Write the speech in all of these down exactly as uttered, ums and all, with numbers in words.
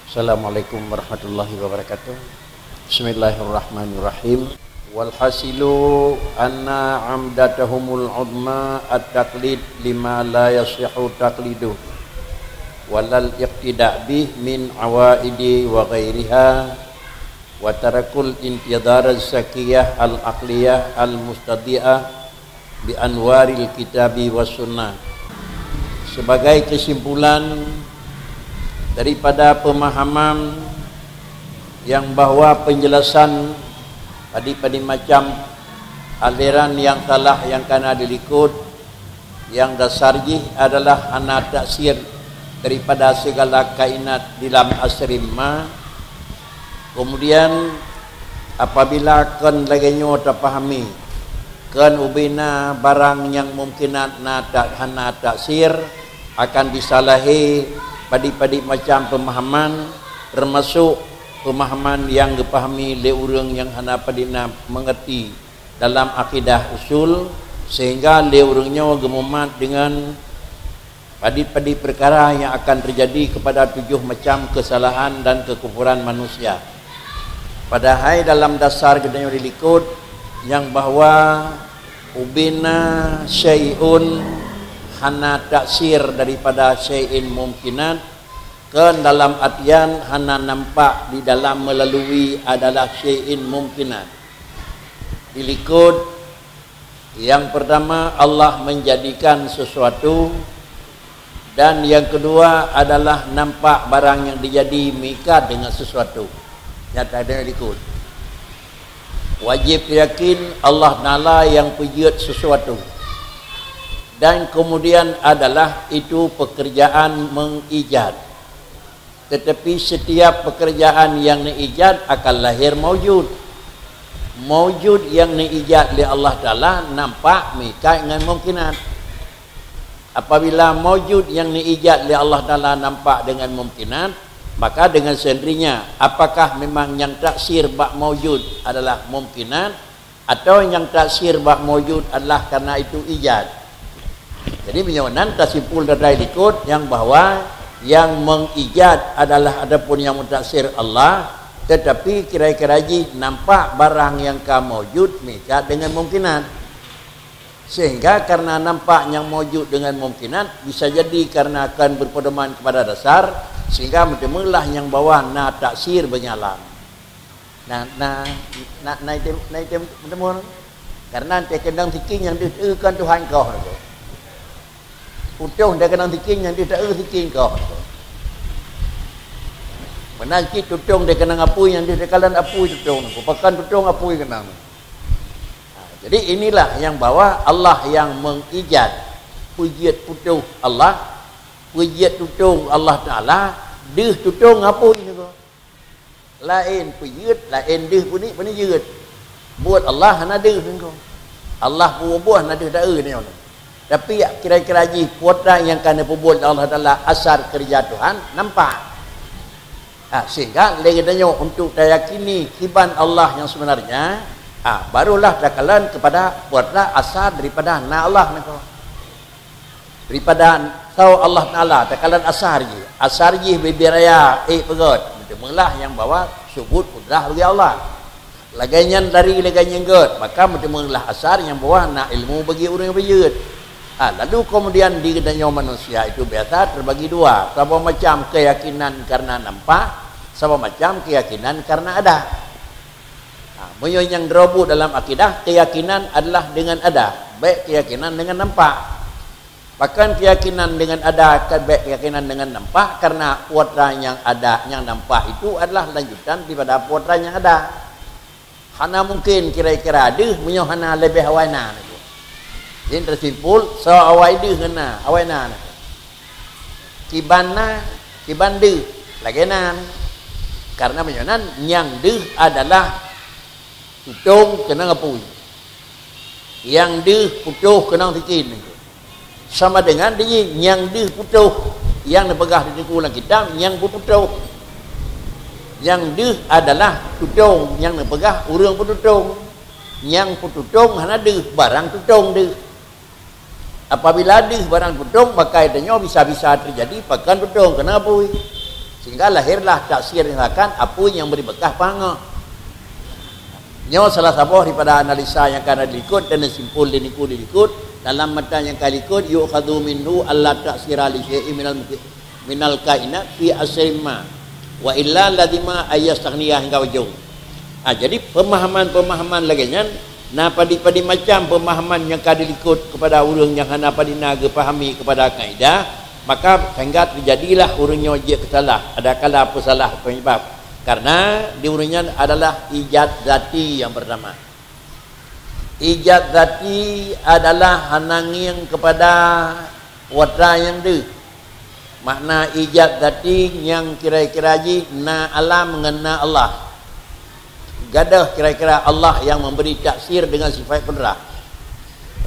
Assalamualaikum warahmatullahi wabarakatuh. Bismillahirrahmanirrahim. Walhasilu anna amdatahumul udma at-taqlid lima la yasihu taqlidu walal iqtida bih min awaidi wa ghairiha, wa tarakul intidhar zakiyah al-aqliyah al-mustadi'ah bi anwaril kitabi was sunnah. Sebagai kesimpulan daripada pemahaman yang bahwa penjelasan padi-padi macam aliran yang salah yang kana dilikot, yang dasar jih adalah hana taksir daripada segala kainat di lam asri ma. Kemudian, apabila kon lagée nyoe tapahami, kon ubena barang nyang mumkinat na ta-, hana taksir, akan bisa lahé padi-padi macam pemahaman, termasuk pemahaman nyang geupahami lé ureuëng nyang hana padina mengerti dalam akidah usul, sehingga lé ureuëng nyoe geumumat dengan padi-padi perkara yang akan terjadi kepada tujuh macam kesalahan dan kekufuran manusia. Padahai dalam dasar geutanyoe dilikot nyang bahwa ubena syai'un hana taksir daripada syai'in mumkinat, kon dalam artian hana nampak di dalam melalui adalah syai'in mumkinat. Dilikot, yang pertama, Allah menjadikan sesuatu, dan yang kedua adalah nampak barang yang dijadi meuikat dengan sesuatu. Nyata deungon likot. Wajib yakin Allah Taala yang peujeuet sesuatu. Dan kemudian adalah itu pekerjaan mengijad. Tetapi setiap pekerjaan yang neuijad akan lahir maujud. Maujud yang neuijad lé Allah Taala nampak meuikat ngon mumkinat. Apabila maujud yang neuijad lé Allah Taala nampak dengan mumkinat, maka dengan sendirinya, apakah memang nyang taksir bak maujud adalah mumkinat, atau nyang taksir bak maujud adalah karena itu ijad? Jadi, meunyoe nan tasimpul dari likot nyang bahwa yang mengijad adalah adapun yang mentaksir Allah, tetapi kira-kira jih nampak barang nyang ka maujud meuikat dengan mumkinat. Sehingga karena nampak nyang maujud dengan mumkinat, bisa jadi karena akan berpedoman kepada dasar, sehingga meuteumeulah nyang bahwa na taksir beunyalam. Na, na, na, na item, na item meuteumé. Karena teukeunong sikin nyang deuh teu kon Tuhan koh nyoe. Putôh teukeunong sikin nyang deuh teu sikin koh nyoe. Meunan cit tutong teukeunong apui nyang deuh teukalon apui tutong nyoe. Pakon tutong apui keunong. Ha, jadi inilah yang bahwa Allah yang mengijad, peujeuet putôh Allah, peujeuet tutong Allah Taala, deuh tutong apui nyoe. Laén peujeuet, laén deuh peunik, peunik jeuet. Buet Allah hana deuh nyoe. Allah peubuet hana deuh taeu nyoe. Tapi kira-kira jih putra nyang ka neupeubuet lé Allah Taala asar keureuja Tuhan nampak. Ha, sehingga lé geutanyoe untuk tayakini kiban Allah yang sebenarnya, ha, barulah takalon kepada putra asar daripada na Allah nyoe. Daripada saboh Allah Taala, takalon asar jih. Asar jih bibir raya, ék peugét. Meuteumeulah nyang bahwa subut kudrah bagi Allah. Lagée nyan dari lagée nyan gét, maka meuteumeulah asar nyang bahwa na ilmu bagi ureuëng nyang beujeuet. Ha, lalu kemudian di geutanyoe manusia itu biasa terbagi dua, saboh macam keyakinan karena nampak, saboh macam keyakinan karena ada. Ha, meunyoe nyang droe buet dalam akidah, keyakinan adalah dengan ada, bék keyakinan dengan nampak. Pakon keyakinan dengan ada, bék keyakinan dengan nampak, karena putra nyang ada, nyang nampak itu adalah lanjutan daripada putra nyang ada. Hana mungkin kira-kira deuh meunyoe hana leubeh awai na. Jadi teusimpul, soe awai deuh ngon na, awai na. Kiban na, kiban deuh, lagée nan. Karena meunyoe nan, nyang deuh adalah tutong keunong apui. Nyang deuh putôh keunong sikin. Sama dengan di nyang deuh putôh, nyang neupeugah di teungku lam kitab, nyang peututong. Nyang deuh adalah tutong, nyang neupeugah ureuëng peututong. Nyang peututong hana deuh, barang tutong deuh. Apabila deuh barang tutong, maka tanyoe bisa-bisa teujadi pakon tutong keunong apui. Sehingga lahirlah tafsir yang akan apa yang beri bekas pangoh. Nyoe salah saboh daripada analisa nyang ka na dilikot dan simpul dinikot dilikot dalam matan nyang ka likot, yu'khadhu minhu alla ta'sira li syai'in minal mungkin minal kainat fi asrin ma, wa illa lazima ayyastaghniya hingga ujung. Ha, jadi pemahaman-pemahaman lagée nyan na padum-padum macam pemahaman nyang ka dilikot kepada ureuëng nyang hana padum na geupahami kepada kaidah, maka sehingga terjadilah ureuëng nyoe jeuet keusalah, adakala peusalah penyebab. Karena di ureuëng nyan adalah ijad zati yang pertama. Ijad zati adalah hana ngieng kepada watra nyang deuh. Makna ijad zati nyang kira-kira jih na alam ngon na Allah. Gadôh kira-kira Allah yang memberi taksir dengan sifat kudrah.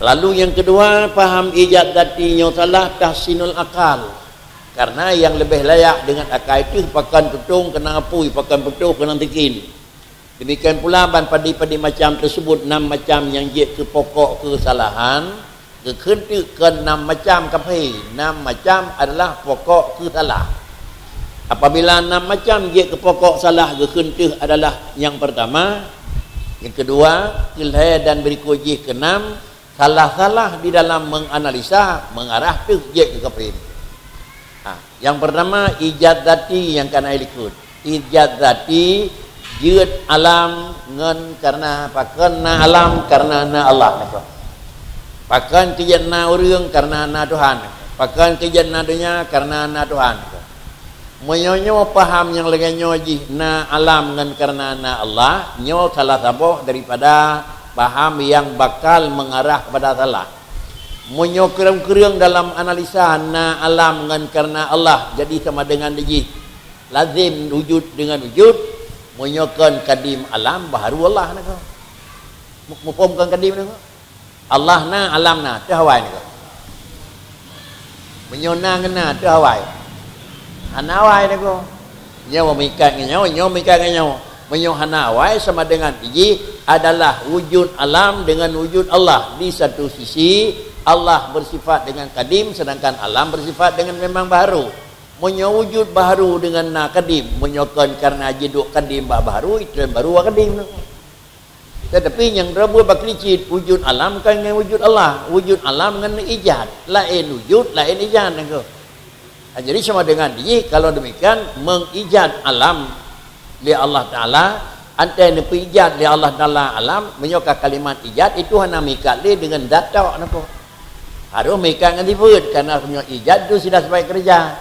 Lalu yang kedua, paham ijad zati nyoe salah tahsinul akal. Karena yang lebih layak dengan akal itu pakon tutong keunan apui, pakon putôh keunan tikin. Demikian pula ban padum-padum macam tersebut, enam macam nyang jeuet keu pokok keusalahan, geukheun teuk keu enam macam kafé, enam macam adalah pokok keusalah. Apabila enam macam jeuet keu pokok salah, geukheun teuk adalah nyang pertama, nyang kedua, keulhée dan berikut jih keenam, salah-salah di dalam menganalisa mengarah teuk jeuet keu kafé. Ha, nyang pertama, ijad zati nyang ka na likot. Ijad zati jeuet alam ngon karena pakon na alam karena na Allah niko. Pakon keujeuet na ureuëng karena na Tuhan. Pakon keujeuet na donya karena na Tuhan niko. Meunyoe nyoe paham nyang lagée nyoe jih na alam ngon karena na Allah, nyoe salah saboh daripada paham yang bakal mengarah kepada salah. Meunyoe kureueng-kureueng dalam analisa na alam ngon karena Allah, jadi sama dengan dijih lazim wujud dengan wujud. Meunyoe kon kadim alam, baharu Allah niko. Mu-, muphom kon kadim niko? Allah na, alam na, teuh awai niko. Meunyoe na ngon na, teuh awai. Hana awai niko. Nyoe meuikat ngon nyoe, nyoe meuikat ngon nyoe. Meunyoe hana awai sama dengan jih adalah wujud alam dengan wujud Allah. Di satu sisi, Allah bersifat dengan kadim, sedangkan alam bersifat dengan memang baharu. Meunyoe wujud baharu dengan na kadim, meunyoe kon karena jiduek kadim bak baharu, itu baru bak kadim. Tetapi nyang droe buet bak keulicit, wujud alam kon ngon wujud Allah, wujud alam ngon ijad, laén wujud, laén ijad niko. Ha, jadi sama dengan jih, kalau demikian, mengijad alam lé Allah Taala, antai neupeuijad lé Allah Taala alam, meunyoe ka kalimat ijad itu hana meuikat lé dengan zat tok niko. Harôh meuikat ngon sifeuet, karena meunyoe ijad tu sudah sebagai kerja.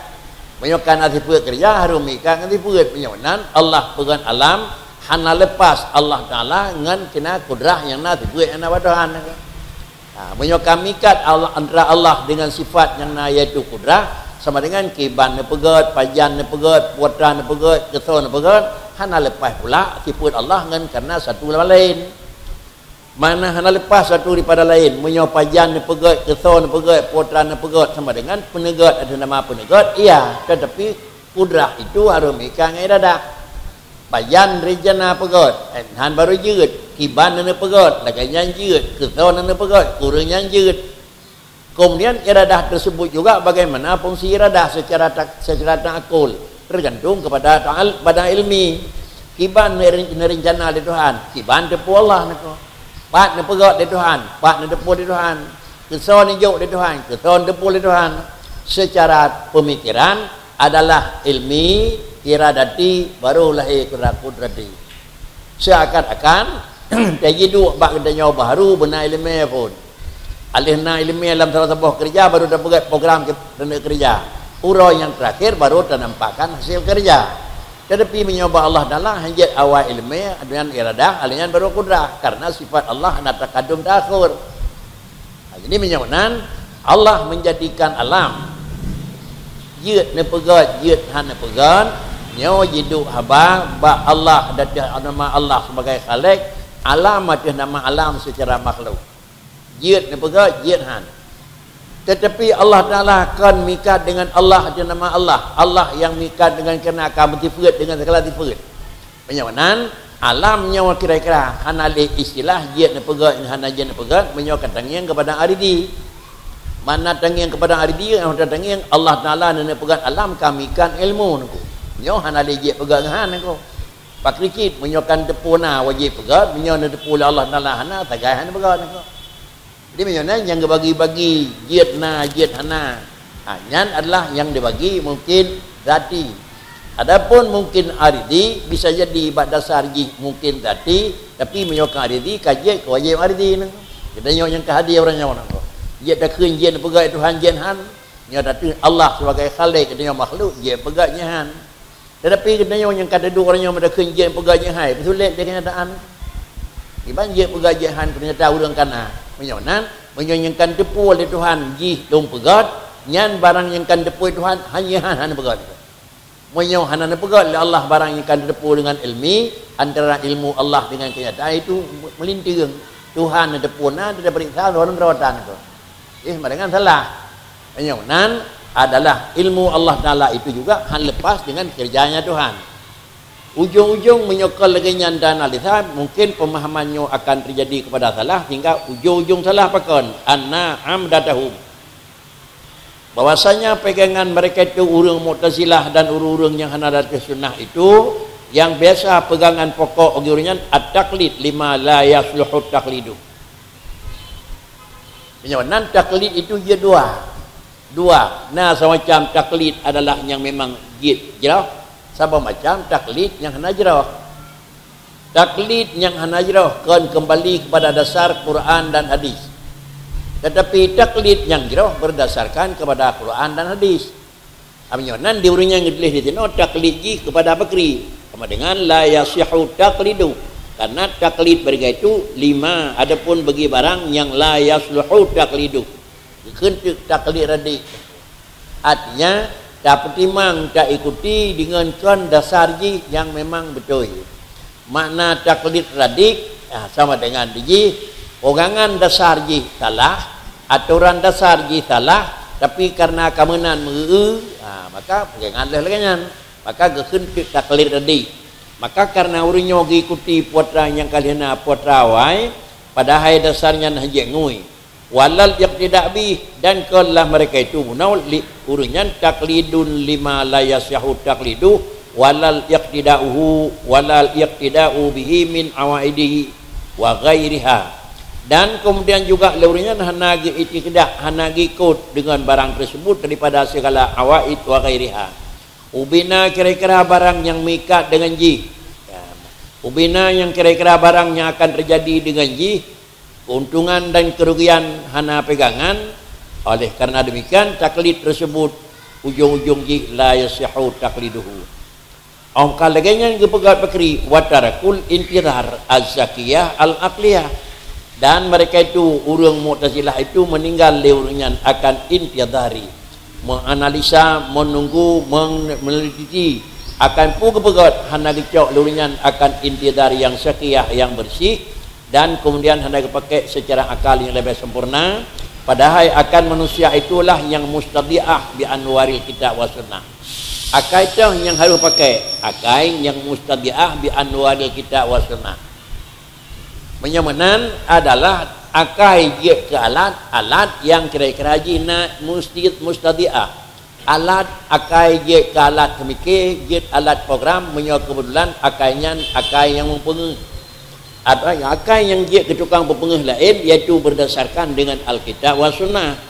Meunyoe ka na sifeuet kerja, harôh meuikat ngon sifeuet. Meunyoe nan, Allah peugöt alam, hana lepas Allah Taala ngon keunan kudrah nyang na sifeuet nyang na bak Tuhan. Ha, meunyoe ka meuikat Allah, antara Allah dengan sifat nyang na, yaitu kudrah, sama dengan kiban neupeugöt, pajan neupeugöt, putra neupeugöt, keusoe neupeugöt, hana lepas pula sifeuet Allah ngon karena satu sama laén. Mana hana lepas satu daripada laén. Meunyoe pajan neupeugöt, keusoe neupeugöt, putra neupeugöt, sama dengan peuneugöt ateueh nama peuneugöt, iya, tetapi kudrah itu harôh meuikat ngon iradah. Pajan rencana peugöt, eh, nyan baru jeuet. Kiban neupeugöt, lagée nyan jeuet. Keusoe neupeugöt, kureueng nyan jeuet. Kemudian iradah tersebut juga bagaimana fungsi iradah secara tak-, secara ta'akul, tergantung kepada ta'al-, pada ilmi. Kiban nere-, neurencana lé Tuhan, kiban teupeu Allah niko. Pat neupeugöt lé Tuhan, pat neuteupeue lé Tuhan. Keusoe neujok lé Tuhan, keusoe neuteupeue lé Tuhan. Secara pemikiran adalah ilmi, iradati, baru lahé kudrat-, kudrati. Seakan-akan, tajiduek bak geutanyoe baharu beuna ileumé phon. Aleuh na ileumé lam saboh-saboh keureuja, baru tapeugöt program ke-, keuneuk keureuja. Uroe nyang teurakhir baru tanampakkan hasil keureuja. Tetapi meunyoe bak Allah Taala, hanjeuet awai ileumé dan iradah, aleuh nyan baru kudrah, karena sifat Allah hana takadum taakhur. Ha, jadi meunyoe nan, Allah menjadikan alam. Jeuet neupeugöt, jeuet han neupeugöt, nyoe jiduek haba bak Allah dan ateueh nama Allah sebagai Khalik, alam ateueh nama alam secara makhluk. Jeuet neupeugöt, jeuet han. Tetapi Allah Taala kon meuikat dengan Allah ateueh nama Allah. Allah nyang meuikat dengan keunan ka meusifeuet dengan segala sifeuet. Meunyoe nan, alam nyoe kira-kira hana lé istilah jeuet neupeugöt ngon hana jeuet neupeugöt, meunyoe ka tangieng keupada aridi. Mana tangieng keupada aridi, nyoe tangieng Allah Taala neupeugöt alam ka meuikat ilmu niko. Nyoe hana lé jeuet peugah ngon han ko. Pakri cit, meunyoe kan teupeu na wajéb peugah, meunyoe na teupeu lé Allah Taala hana, sagai hana peugah ko. Jadi meunyoe nan nyang geubagi-bagi jeuet na, jeuet hana, ha, nyan adalah nyang dibagi mungkin zati. Adapun mungkin aridi, bisa jadi bak dasar jih mungkin zati, tapi meunyoe ka aridi, ka jeuet keu wajéb aridi nan. Geutanyoe nyang ka hadir uroe nyoe nan. Jeuet takheun jeuet peugah Tuhan jeuet han. Nyoe takheun Allah sebagai Khalik, geutanyoe makhluk, jeuet peugah jeuet han. Tetapi geutanyoe nyang ka teuduek uroe nyoe meutakheun jeuet peugah jeuet hai, peusulet lé keunyataan. Iban jeuet peugah jeuet han, ternyata ureuëng kana. Meunyoe nan, meunyoe nyang kan teupeu lé Tuhan jih lôn peugah, nyan barang nyang kan teupeu Tuhan, hana han, hana peugah. Meunyoe hana neupeugah lé Allah barang nyang kan teupeu dengan ilmi, antara ilmu Allah dengan kenyataan itu melinting. Tuhan neuteupeu na, teupeuriksa lôn droe tan ko. Eh, meudengan salah. Meunyoe nan adalah ilmu Allah Taala itu juga han lepas dengan kerjanya Tuhan. Ujong-ujong meunyoe kon lagée nyan dan analisa, mungkin pemahaman nyoe akan terjadi kepada salah, sehingga ujong-ujong salah pakon, anna amdatahum. Bahwasanya pegangan mereka itu ureuëng Mu'tazilah dan ureuëng-ureuëng nyang hana rata sunnah itu, yang biasa pegangan pokok ureuëng nyan at-taqlid lima la yasluhu taqlidu. Meunyoe nan taklid itu jeuet dua. Dua. Na semacam taklid adalah nyang memang jeuet jroh, saboh macam taklid nyang hana jroh. Taklid nyang hana jroh kon kembali kepada dasar Quran dan hadis. Tetapi taklid nyang jroh berdasarkan kepada Quran dan hadis. Meunyoe nan di ureuëng nyang geutuléh di sinoe taklid jih kepada pakri, sama dengan la yasihu taklidu. Karena taklid bagi itu lima, adapun bagi barang nyang la yasluhu taklidu, geukheun teuk taklid radik. Artinya, tapeutimang, taikuti deungon kon dasar jih nyang memang beutôi. Makna taklid radik, ah, sama dengan di jih, pegangan dasar jih salah, atoran dasar jih salah, tapi karena ka meunan meu-eu, ah, maka pegangan lheueh lagée nyan. Maka geukheun teuk taklid radik. Maka karena ureuëng nyoe geuikuti putra nyang ka lheueh na putra awai, padahai dasar nyan hana jeuet ngui. Walal iqtida bih, dan kon lah mereka itu bunoe li ureuëng nyan taklidun lima la yasihu taklidu, walal iqtida'uhu, walal iqtida'u bihi min awaidihi wa ghairiha. Dan kemudian juga lé ureuëng nyan hana geuiktidak, hana geuikot dengan barang tersebut daripada segala awaid wa ghairiha. Ubina kira-kira barang nyang meuikat dengan jih. Ya. Ubina nyang kira-kira barang nyang akan terjadi dengan jih, keuntungan dan kerugian hana pegangan, oleh karena demikian taklid tersebut ujong-ujong jih la yasihu takliduhu. Ong ka lagée nyan geupeugah pakri, wa tarakul intizar az-zakiyah al-aqliyah. Dan mereka itu, ureuëng Mu'tazilah itu, meninggal lé ureuëng nyan akan intizari, menganalisa, menunggu, meng-, meneliti akan peue geupeugah, hana geucok lé ureuëng nyan akan intizar nyang zakiyah, nyang bersih, dan kemudian hana geupakai secara akal nyang leubeh sempurna, padahai akan manusia itulah nyang mustadiah bi anwaril kitab wa sunnah. Akai toh nyang harôh pakai, akai nyang mustadiah bi anwaril kitab wa sunnah. Meunyoe meunan adalah akai jeuet keu alat, alat nyang kira-kira jih na musti-, mustadiah. Alat akai jeuet keu alat seumike, jeuet alat program, meunyoe keubeutulan akai nyan akai nyang meupeungeuh. Ata-, akai nyang jeuet keu tukang peupeungeuh laén, yaitu berdasarkan dengan Alkitab wa Sunnah.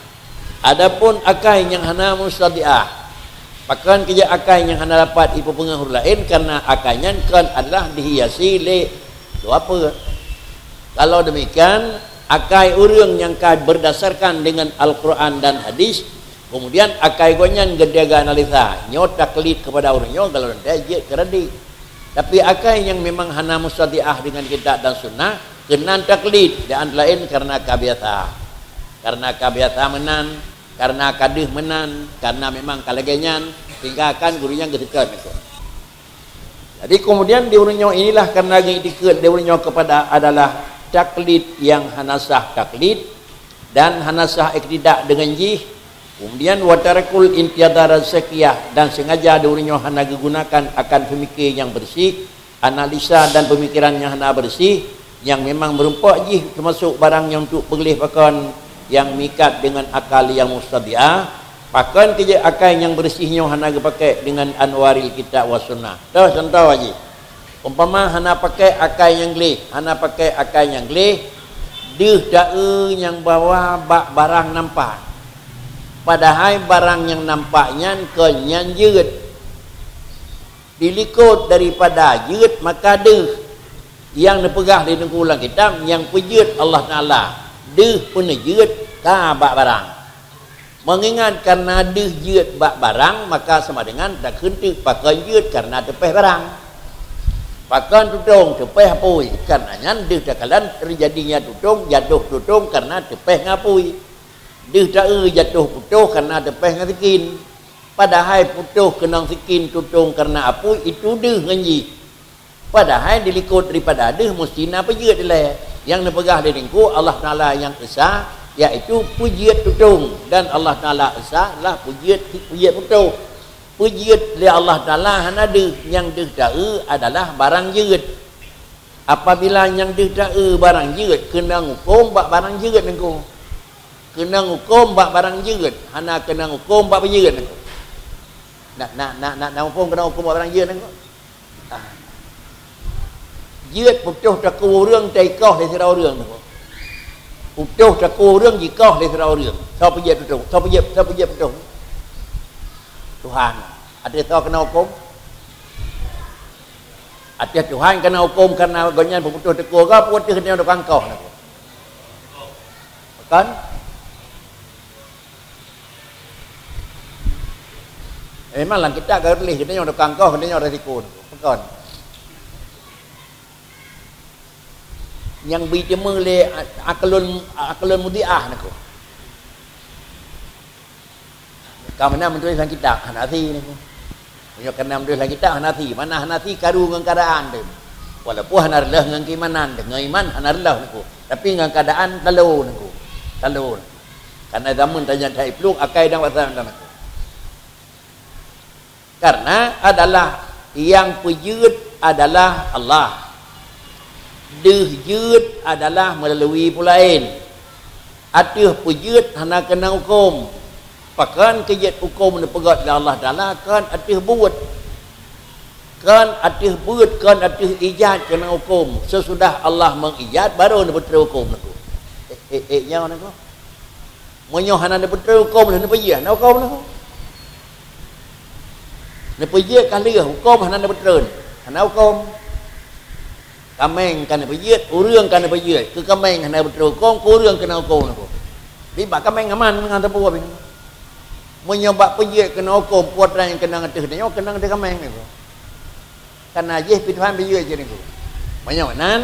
Adapun akai nyang hana mustadiah, pakon keu jeuet akai nyang hana dapat jipeupeungeuh ureuëng laén, karena akai nyan kon adalah dihiasi lé dua peue. Kalau demikian, akai ureuëng nyang ka berdasarkan dengan Al-Quran dan hadis, kemudian akai gobnyan geujaga analisa, nyoe taklid kepada ureuëng nyoe, kalau nyan jeuet keu radik. Tapi akai nyang memang hana mustadiah dengan kitab dan sunnah, keunan taklid, dan laén karena ka biasa. Karena ka biasa meunan, karena ka deuh meunan, karena memang ka lagée nyan, sehingga kan guru nyang geuseukon itu. Jadi kemudian di ureuëng nyoe inilah karena geuiktikeuet di ureuëng nyoe kepada adalah taklid nyang hana sah taklid dan hana sah iktidak dengan jih. Kemudian watarakul intiadara zakiyah dan sengaja di ureuëng nyoe hana geugunakan akan pemikir nyang bersih, analisa dan pemikiran nyang hana bersih, nyang memang meurumpok jih termasuk barang nyang untuk peugléh pakon nyang mikat dengan akal nyang mustadiah, Pakon keu jeuet akai nyang beureuséh nyoe hana geupakék deungon anwaril kitab was sunnah? Toh contoh jih. Umpama hana pakék akai nyang gleh, hana pakék akai nyang gleh, deuh ta-eu nyang bahwa bak barang nampak. Padahai barang nyang nampak nyan kon nyan jeuet. Dilikot daripada jeuet maka deuh. Nyang neupeugah lé Teungku lam kitab, nyang peujeuet Allah Taala, deuh peuneujeuet ka bak barang. Meungingat kareuna deuh jeuet bak barang, maka sama dengan takheun teuk pakon jeuet kareuna teupéh barang. Pakon tutong teupéh apui, kareuna nyan deuh takalon teujadinya tutong, jatoh tutong kareuna teupéh ngon apui. Deuh ta-eu jatoh putôh kareuna teupéh ngon sikin. Padahai putôh keunong sikin, tutong kareuna apui, itu deuh ngon jih. Padahai dilikot daripada deuh musti na peujeuet ilée. Nyang neupeugah lé Teungku, Allah Taala nyang Esa, yaitu peujeuet tutong, dan Allah Taala Esa lah peujeuet, peujeuet putôh. Peujeuet lé Allah Taala hana deuh, nyang deuh ta-eu adalah barang jeuet. Apabila nyang deuh ta-eu barang jeuet, keunong huköm bak barang jeuet Teungku. Keunong huköm bak barang jeuet, hana keunong huköm bak peujeuet Teungku. Nak, nak, nak, nak, nak huköm keunong huköm bak barang jeuet Teungku. Ah. Jeuet putôh takue ureuëng, taikoh lé sidroe ureuëng Teungku. Putôh takue ureuëng, jikoh lé sidroe ureuëng. Soe peujeuet putôh? Soe peujeuet, soe peujeuet putôh? Tuhan. Ateueh soe keunong huköm? Ateueh Tuhan keunong huköm kareuna gobnyan peuputôh takue, ka peue ateueh geutanyoe tukang koh Teungku? Pakon? Memang lam kitab ka geutuléh geutanyoe tukang koh, geutanyoe resiko Teungku. Pakon? Nyang bri teumé lé aklun, aklun mudiah Teungku. Ka meunan meutuléh lam kitab, hana si Teungku. Meunyoe ka na meutuléh lam kitab, hana si. Mana hana si, karu ngon keuadaan teuh. Walaupun hana reuloh ngon keuimanan teuh, ngon iman hana reuloh Teungku. Tapi ngon keuadaan talo Teungku. Talo Teungku. Kareuna zaman tajak that iplueng akai dan wasa Teungku. Kareuna adalah nyang peujeuet adalah Allah. Deuh jeuet adalah meulalu peue laén. Ateueh peujeuet hana keunong huköm. Pakon keu jeuet huköm neupeugét lé Allah Taala, kon ateueh buet. Kon ateueh buet, kon ateueh ijat keunong huköm. Seusudah Allah meuijat, barô neupeutrön huköm Teungku. Eh, eh, eh, nyoe Teungku. Meunyoe hana neupeutrön huköm, lheueh neupeujeuet, hana huköm Teungku. Neupeujeuet ka lheueh, huköm hana neupeutrön, hana huköm. Kaméng ka neupeujeuet, ureuëng ka neupeujeuet. Keu kaméng hana neupeutrön huköm, keu ureuëng keunong huköm Teungku. Di bak kaméng aman, ngon teupeu abéh. Meunyoe bak peujeuet keunong huköm, peue atra nyang keunong ateueh tanyoe, keunong ateueh kaméng Teungku. Kareuna jih pih Tuhan peujeuet cit Teungku. Meunyoe nan,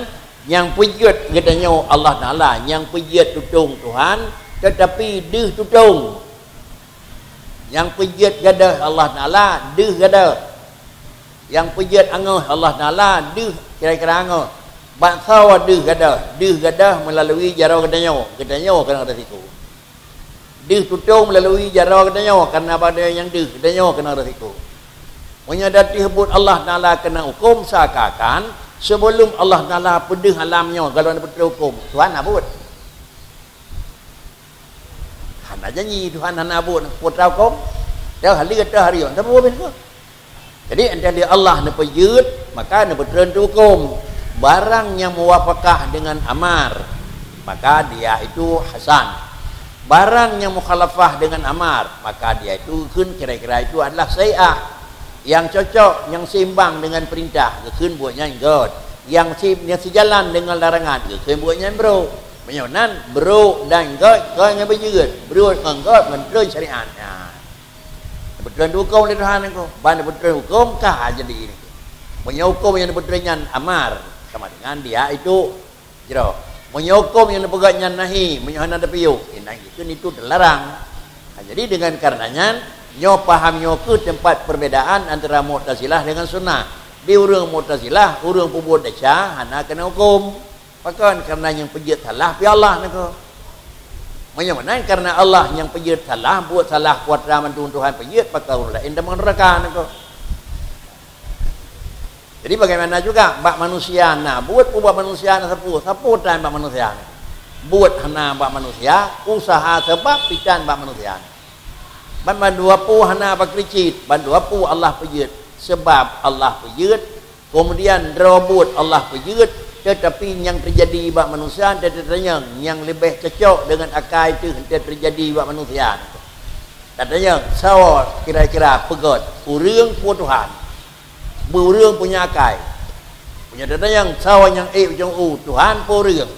nyang peujeuet geutanyoe Allah Taala, nyang peujeuet tutong Tuhan, teutapi deuh tutong. Nyang peujeuet gadôh Allah Taala, deuh gadôh. Nyang peujeuet angoh Allah Taala, deuh kira-kira angoh. Bak soe deuh gadôh, deuh gadôh meulalu jaroe geutanyoe, geutanyoe keunong resiko. Deuh tutong meulalu jaroe geutanyoe, kareuna bak donya nyang deuh, geutanyoe keunong resiko. Meunyoe ateueh buet Allah Taala keunong huköm, seakan-akan sebelum Allah Taala peudeuh alam nyoe, golom neupeutrön huköm, Tuhan hana buet. Hana janji Tuhan hana buet, peue atra huköm? Teuh lheueh teuh hari nyoe, teupeu abéh Teungku. Jadi, entah lé Allah neupeujeuet, maka neupeutrön huköm. Barang nyang muwafakah dengan amar, maka dia itu hasan. Barang nyang mukhalafah dengan amar, maka dia itu kheun kira-kira itu adalah sai'ah. Nyang cocok, nyang seimbang dengan perintah, geukheun buet nyan göt. Nyang si-, nyang sijalan dengan larangan, geukheun buet nyan brôk. Meunyoe nan, brôk dan göt kon ngon beujeuet, brôk ngon göt ngon treun syariat. Nah. Neupeutrön huköm lé Tuhan Teungku. Ban neupeutrön huköm ka jadi Teungku. Meunyoe huköm nyang neupeutrön nyan amar, sama dengan dia itu jroh. Meunyoe huköm nyang neupeugét nyan nahi, meunyoe hana teupiôh, eh, nahi kheun itu teularang. Ha, jadi dengan kareuna nyan, nyoe paham nyoe kheueh teumpat perbedaan antara Mu'tazilah dengan Sunnah. Di ureuëng Mu'tazilah, ureuëng peubuet desya hana keunong huköm. Pakon? Kareuna nyang peujeuet salah pih Allah Teungku. Meunyoe meunan kareuna Allah nyang peujeuet salah, buet salah peue atra mandum Tuhan peujeuet, pakon ureuëng laén tamong neuraka Teungku. Jadi bagaimana juga bak manusia na buet, peue bak manusia na sapeue, sapeue tan bak manusia. Buet hana bak manusia, usaha sabab pih tan bak manusia. Ban mandua peue hana pakri cit, bandua peue Allah peujeuet. Sabab Allah peujeuet, kemudian droe buet Allah peujeuet, tetapi nyang teujadi bak manusia, teutatanyong nyang leubeh cocok deungon akai teuh teujadi bak manusia. Tatanyong, soe kira-kira peugét, ureuëng peue Tuhan? Beu ureuëng punya akai. Punya teuntang nyang sawa nyang ék ujong u, Tuhan peue ureuëng?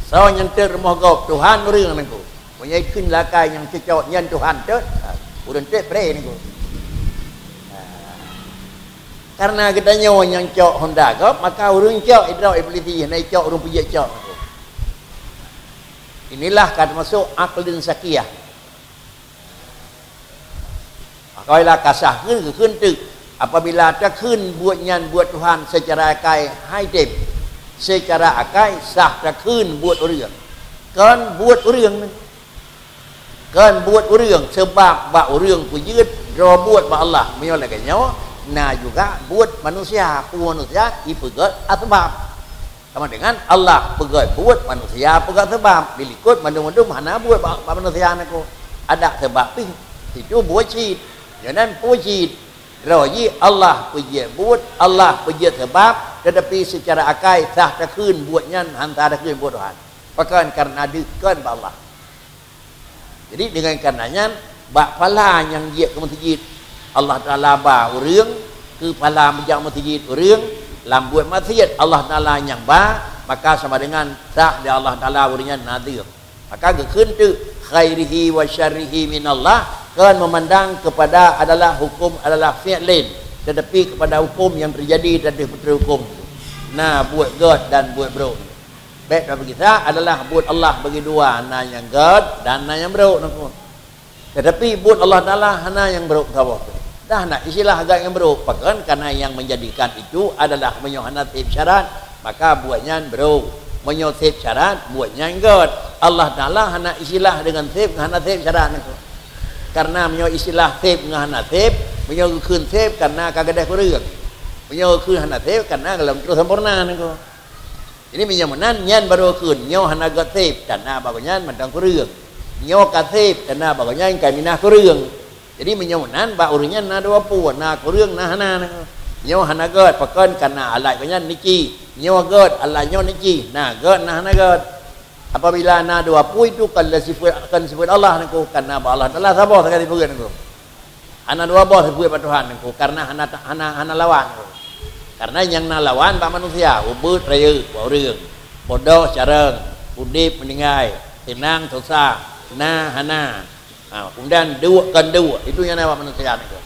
Sawa nyang teuet rumoh gob, Tuhan ureuëng nangku. Punya ikheun lakai nyang cocok nyan Tuhan teuet, ureuëng teuet preh nangku. Karena geutanyoe nyang cok honda gob, maka ureuëng cok idrok iblisi, hana cok ureuëng peujeuet cok nangku. Inilah ka termasuk aklin sakiyah. Apabila kasah kheun geukheun teuk, apabila takheun buet nyan buet Tuhan seucara akai hai tem, seucara akai sah takheun buet ureuëng. Kon buet ureuëng, kon buet ureuëng, sabab bak ureuëng peujeuet droe buet bak Allah. Meunyoe lagée nyoe, na juga buet manusia, peue manusia ipeugét asbab. Sama dengan Allah peugét buet, manusia peugét sabab. Dilikot mandum-mandum hana buet bak, bak manusia nangku. Adak sabab pih, situ buet cit. Nyoe nan peue cit. Droe jih Allah peujeuet buet, Allah peujeuet sabab, tetapi seucara akai sah takheun buet nyan, han sah takheun buet Tuhan. Pakon? Karena deuh kon bak Allah. Jadi, dengan karena nyan, bak phala nyang jeuet keu meuseujid, Allah Taala ba ureuëng, keu phala meujak meuseujid ureuëng, lam buet maksiet Allah Taala nyang ba, maka sama dengan sah di Allah Taala ureuëng nyan na deuh. Maka geukheun teuk, khairihi wa syarrihi minallah, kon meumandang kepada adalah hukum adalah fi'lin, tetapi kepada hukum yang terjadi dan deuh beutôi hukum. Na buet gét dan buet brok. Bék tapeugisa adalah buet Allah bagi dua, na nyang gét dan na nyang brok nangku. Tetapi buet Allah Taala hana nyang brok saboh pih. Dah na istilah gét nyang brok, pakon? Karena yang menjadikan itu adalah meunyoe hana seb syarat, maka buet nyan brok. Meunyoe seb syarat, buet nyan gét. Allah Taala hana istilah dengan seb ngon hana seb syarat nangku. Karena meunyoe istilah seb ngon hana seb, meunyoe geukheun seb karena ka gadeh kureueng. Meunyoe geukheun hana seb karena gohlom troh sampoereuna nangku. Jadi, meunyoe meunan, nyan barô kheun, nyoe hana gét seb, tanda bak gobnyan mantong kureueng. Nyoe ka seb, tanda bak gobnyan ka minah kureueng. Jadi, meunyoe meunan, bak ureuëng nyan na dua peue, na kureueng, na hana. Nyoe hana gét, pakon? Karena alat gobnyan nici. Nyoe gét, alat nyoe nici. Na gét, na hana gét. Apabila na dua peue, itu kon lé sifeuet, kon sifeuet Allah nangku, karena bak Allah Taala saboh sagai sifeuet nangku. Hana dua boh sifeuet bak Tuhan nangku, karena hana, hana, hana lawan. Karena nyang na lawan bak manusia, ubeut rayeuk bak ureuëng, bodoh carông, udeb meuninggai, seunang susah, na hana. Ha, kemudian duek kon duek, itu nyang na bak manusia nangku.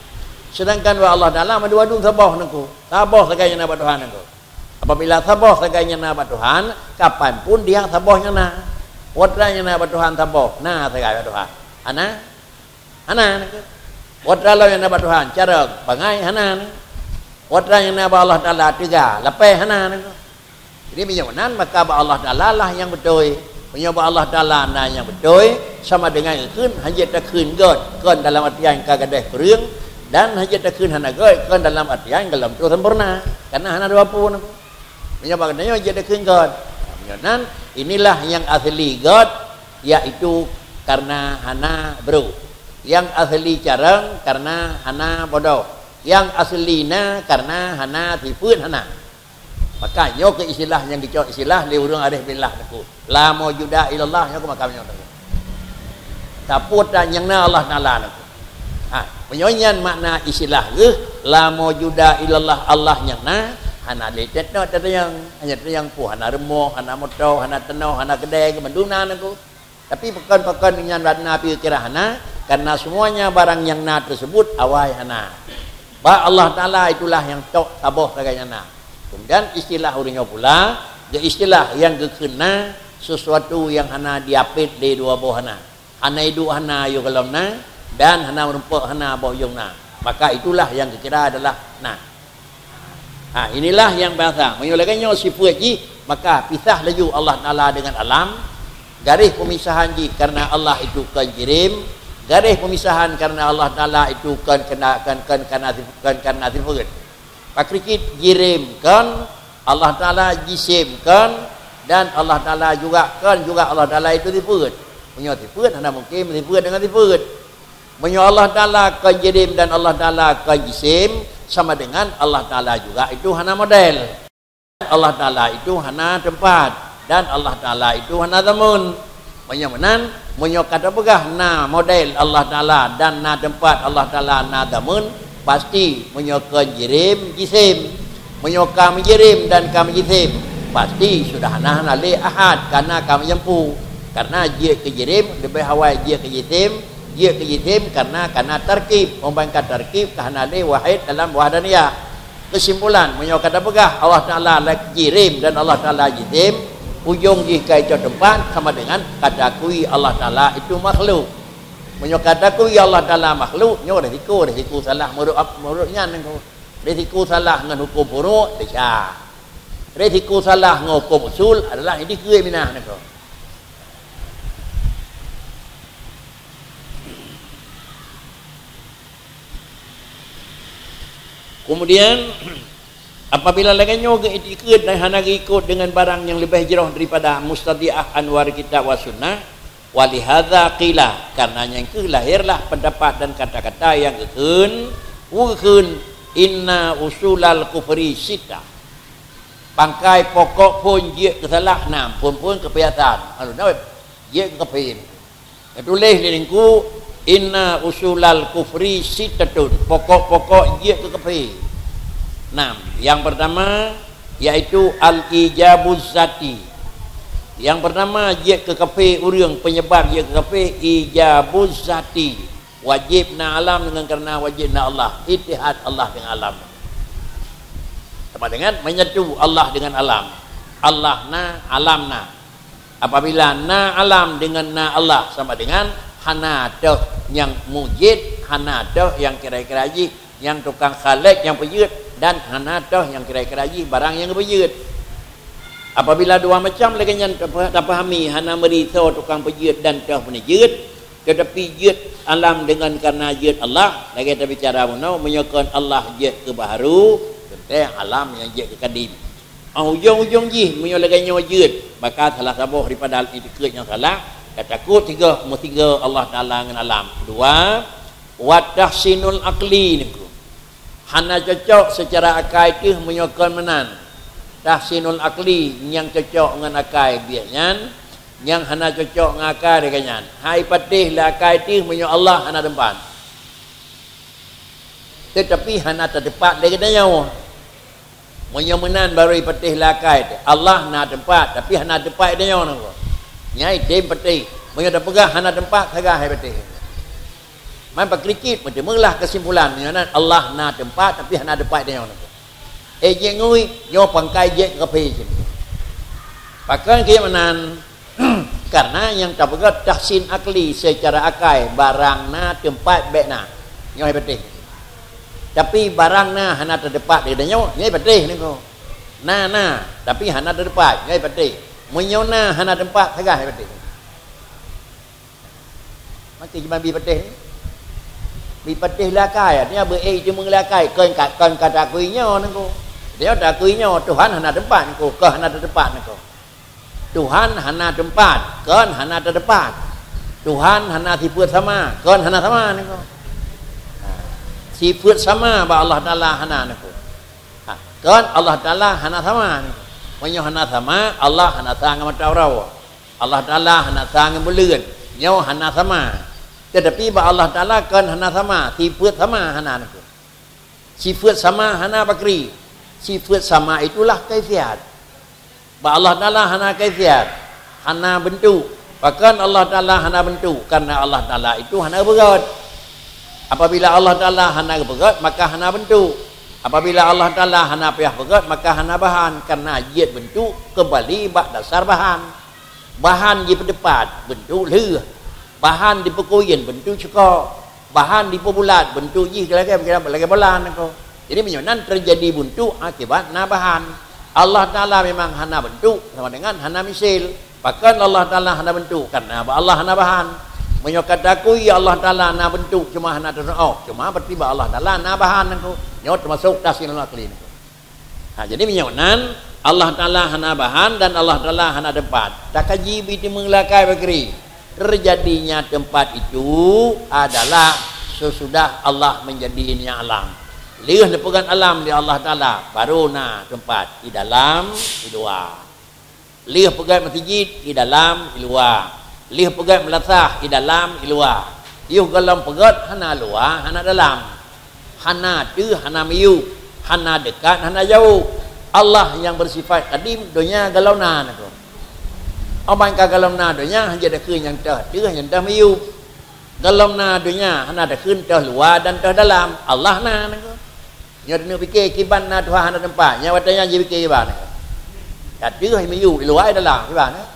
Sedangkan bak Allah Taala mandum-mandum saboh nangku, saboh sagai nyang na bak Tuhan nangku. Apabila saboh sagai nyang na bak Tuhan, kapan pun dia saboh nyang na. Watée nyang na bak Tuhan saboh, na sagai bak Tuhan. Hana? Hana nangku. Watée nyang na bak Tuhan, carông, bangai, hana nangku. Watée nyang na bak Allah Taala teuga, lapée, hana nangku. Jadi, meunyoe meunan, maka bak Allah Taala lah nyang beutôi. Meunyoe bak Allah Taala na nyang beutôi, sama dengan geukheun, hana jeuet takheun gét, kon dalam artian ka gadeh kureueng, dan hana jeuet takheun hana gét, kon dalam artian gohlom troh sampoereuna. Karena hana dua peue nangku. Meunyoe bak geutanyoe jeuet takheun gét. Meunyoe nan, inilah nyang asli gét, yaitu karena hana brok. Nyang asli carông karena hana bodoh. Nyang asli na karena hana sifeuet hana. Maka nyoe keuh istilah nyang geucok istilah lé ureuëng arif billah nangku. La maujuda illallah, nyoe keuh maka nyoe nangku. Sapeue tan nyang na Allah Taala nangku. Ha, meunyoe nyan makna istilah geuh, la maujuda illallah, Allah nyang na, hana lé teuteupeue teunyang. Hanya teunyang peue, hana rumoh, hana moto, hana tanoh, hana keudée, keu mandum na nangku. Tapi pakon-pakon nyan na pih kira hana, karena semuanya barang nyang na tersebut awai hana. Bak Allah Taala itulah nyang tok saboh sagai nyang na. Kemudian istilah ureuëng nyoe pula, geu istilah nyang geukheun na sesuatu nyang hana jiapét lé dua boh hana. Hana iduek hana yôh gohlom na, dan hana meurumpok hana boh yôh na. Maka itulah nyang geukira adalah na. Ha, inilah nyang bahasa. Meunyoe lagée nyoe sifeuet jih, maka pisah laju Allah Taala dengan alam. Garéh peumisahan jih karena Allah itu kon jirim. Garéh peumisahan karena Allah Taala itu kon kena, kon, kon karena sif-, kon karena sifeuet. Pakri cit jirim kon, Allah Taala jisim kon, dan Allah Taala juga kon, juga Allah Taala itu sifeuet. Meunyoe sifeuet, hana mungkin sifeuet dengan sifeuet. Meunyoe Allah Taala kon jirim dan Allah Taala kon jisim, sama dengan Allah Taala juga itu hana model. Allah Taala itu hana teumpat, dan Allah Taala itu hana zamun. Meunyoe meunan, meunyoe ka tapeugah na model Allah Taala dan na teumpat Allah Taala, na zamun, pasti meunyoe kon jirim, jisim. Meunyoe ka meujirim dan ka meujisim, pasti sudah hana, hana lé ahad, karena ka meujampu. Karena jeuet keu jirim leubeh awai jeuet keu jisim, jeuet keu jisim karena ka na tarkib, meubangka tarkib ka hana lé wahid dalam wahdaniyah. Keusimpulan, meunyoe ka tapeugah Allah Taala la-, jirim dan Allah Taala jisim, ujong jih ka icok teumpat sama dengan ka takui Allah Taala itu makhluk. Meunyoe ka takui Allah Taala makhluk, nyoe risiko, risiko salah meurok ap-, meurok nyan nangko. Risiko salah ngon huköm furu' desya. Risiko salah ngon huköm usul adalah nyang dikeue minah nangko. Kemudian, apabila lagée nyoe geuiktikeuet dan hana geuikot dengan barang nyang leubeh jroh daripada mustadiah anwar kitab wa sunnah, walihadza qila, karena nyan kheueh lahirlah pendapat dan kata-kata nyang geukheun, geukheun, "Inna usulal kufri sittah." Pangkai pokok phon jeuet keu salah nam, phon-phon keupiasan. Lalu na jeuet keu kafé. Geutuléh lé Teungku, "Inna usulal kufri sittatun." Pokok-pokok jeuet keu kafé. Nam. Yang pertama, yaitu al-ijabuz zati. Yang pertama, jeuet keu kafé ureuëng, penyebab jeuet keu kafé, ijabuz zati. Wajéb na alam dengan karena wajéb na Allah. Ittihad Allah dengan alam. Sama dengan menyatu Allah dengan alam. Allah na, alam na. Apabila na alam dengan na Allah sama dengan hana teuh nyang mujid, hana teuh nyang kira-kira jih, nyang tukang khalek, nyang peujeuet, dan hana teuh nyang kira-kira jih barang nyang geupeujeuet. Apabila dua macam lagée nyan tapa-, tapahami, hana meuri soe tukang peujeuet dan teuh peuneujeuet, teutapi jeuet alam dengan karena jeuet Allah, lagée tabicara bunoe, meunyoe kon Allah jeuet keu baharu, teuntée alam nyang jeuet keu kadim. Óh ujong-ujong jih, meunyoe lagée nyoe jeuet, maka salah saboh daripada iktikeuet nyang salah, ka takot tiga, meusiga Allah Taala ngon alam. Dua, wa tahsinul aqli nangko. Hana cocok seucara akai teuh meunyoe kon meunan. Tahsinul aqli nyang cocok ngon akai biet nyan, nyang hana cocok ngon akai lagée nyan. Hai patéh lé akai teuh meunyoe Allah hana teumpat. Teutapi hana tateupat lé geutanyoe. Meunyoe meunan barô ipatéh lé akai teuh, Allah na teumpat, tapi hana teumpat geutanyoe nangko. Nyan item patéh. Meunyoe tapeugah hana teumpat, sagai hai patéh. Man pakricit, meuteumeulah keusimpulan, nyoe nan Allah na teumpat, tapi hana teumpat geutanyoe nangko. Eh, jeuet ngui, nyoe pangkai jeuet keu kafé cit. Pakon keu meunan? Karena nyang tapeugah tahsin akli seucara akai, barang na teumpat bék na. Nyoe hai patéh. Tapi barang na hana tateupat di geutanyoe, nyoe hai patéh nangko. Na, na, tapi hana tateupat, nyoe hai patéh. Meunyoe na hana teumpat, sagai hai patéh. Makai cuma bi patéh ni. Bi patéh lé akai, artinya beu ék jiteumé lé akai, kon ka, kon ka takui nyoe nangko. Dia takui nyoe, Tuhan hana teumpat nangko, keu hana teumpat nangko. Tuhan hana teumpat, kon hana teumpat. Tuhan hana sifeuet sama, kon hana sama nangko. Ha. Sifeuet sama bak Allah Taala hana nangko. Ha. Kon Allah Taala hana sama nangko. Meunyoe hana sama, Allah hana sa ngon mata uroe. Allah Taala hana sa ngon buleuen, nyoe hana sama. Teutapi bak Allah Taala kon hana sama, sifeuet sama hana nangko. Sifeuet sama hana pakri. Sifeuet sama itulah kaifiat. Bak Allah Taala hana kaifiat, hana beuntuk. Pakon Allah Taala hana beuntuk? Karena Allah Taala itu hana geupeugét. Apabila Allah Taala hana geupeugét, maka hana beuntuk. Apabila Allah Taala hana payah peugét, maka hana bahan, karena jeuet beuntuk keumbali bak dasar bahan. Bahan jipeuteupat, beuntuk lheueh. Bahan jipeukuyen, beuntuk cukôk. Bahan jipeubulat, beuntuk jih lagée, lagée bola nangko. Jadi, meunyoe nan teujadi beuntuk akibat na bahan. Allah Taala memang hana beuntuk, sama dengan hana misil. Pakon Allah Taala hana beuntuk? Karena bak Allah hana bahan. Meunyoe ka takui Allah Taala na beuntuk, cuma hana teuneuk, cuma berarti bak Allah Taala na bahan nangko. Nyoe teumasok tahsinul akli nangko. Ha, jadi meunyoe nan, Allah Taala hana bahan dan Allah Taala hana teumpat. Takaji bi teumé lé akai pakri. Terjadinya tempat itu adalah sesudah Allah menjadinya alam. Lheueh neupeugét alam lé Allah Taala, baru na tempat di dalam, di luwa. Lheueh peugét meuseujid, di dalam, di luwa. Lheueh peugét meulasah, di dalam, di luwa. Yoh gohlom peugét, hana luwa, hana dalam. Hana teuh, hana miyueb, hana deukat, hana jaweueb. Allah nyang beusifat kadim, donya gohlom na, nangku. Óh ban ka gohlom na donya, hanjeuet takheun nyang teuh teuh, nyang teuh miyueb. Gohlom na donya, hana takheun teuh luwa dan teuh dalam. Allah na, nangku. Nyoe taneuk pike kiban na Tuhan hana teumpat. Nyoe watée nyan jipike kiban, nangku. Teuh miyueb, luwa dalam, kiban, eh.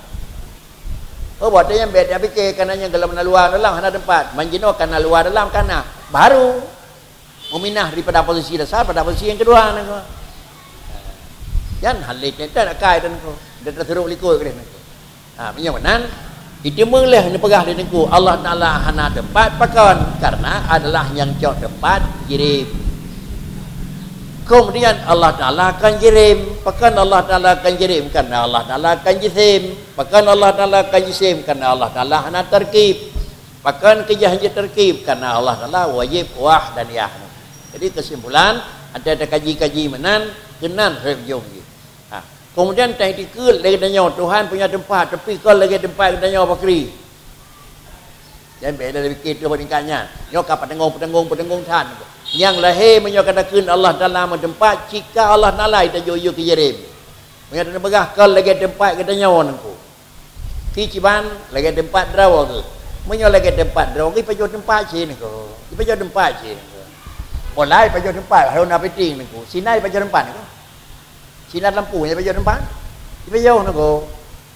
Oh, watée nyan bék tapike, kana nyang gohlom na luwa dalam hana teumpat. Man jinoe kana luwa dalam kana. Baru. Meuminah daripada posisi dasar pada posisi nyang keudua, nangku. Nyan hal lé teuntèe akai, nangku. Dia tersuruh likot keudeh, nangku. Ha, meunyoe meunan, itu meulah neupeugah lé Teungku, Allah Taala hana teumpat, pakon? Karena adalah nyang cok teumpat, jirém. Kemudian Allah Taala kan jirém. Pakon Allah Taala kan jirém? Karena Allah Taala kan jisém. Pakon Allah Taala kan jisém? Karena Allah Taala hana tarkib. Pakon keujah jeuet tarkib? Karena Allah Taala wajib wahdaniyah. Jadi kesimpulan, ada takaji-kaji meunan, keunan rhot jom jih. Ha. Kemudian taitikeuet lé geutanyoe, Tuhan punya teumpat, tapi kon lagée teumpat geutanyoe pakri. Jangan beda pikir tu bandingkan nyan. Nyoe ka pateugung-pateugung-pateugung that. Nyang lahé meunyoe ka takheun Allah Taala meuteumpat, cika Allah Taala ita jok-jok keu jirém. Meunyoe tapeugah kon lagée teumpat geutanyoe nangku. Pi kiban lagée teumpat droe geuh. Meunyoe lagée teumpat droe geuh, ipajoh teumpat cit nangku. Ipajoh teumpat cit nangku. Bola ipajoh teumpat, haruna piting nangku. Sinan ipajoh teumpat nangku. Sinan lampu ipajoh teumpat. Ipajoh nangku.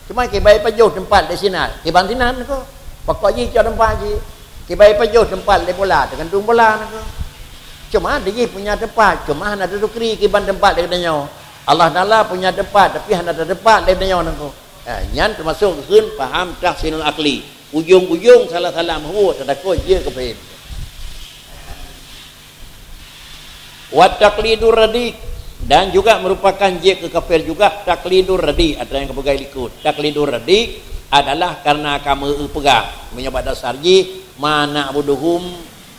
Cuma kiban ipajoh teumpat di sinan, kiban sinan nangku. Pokok jih cok teumpat jih. Kiban ipajoh teumpat di bola, teugantung bola nangku. Cuma di jih punya teumpat, cuma hana tatukri kiban teumpat di geutanyoe. Allah Taala punya teumpat, tapi hana tateumpat di geutanyoe nangku. Ha, nyan teumasok kheun paham tahsinul akli. Ujong-ujong salah-salah meubuet, tatakot jeuet keu phon. Wa taqlidur radi, dan juga merupakan jeuet keu kafir juga taqlidur radi, atra nyang geupeugah likot. Taqlidur radi adalah karena kamu peugah. Meunyoe bak dasar jih, ma na'buduhum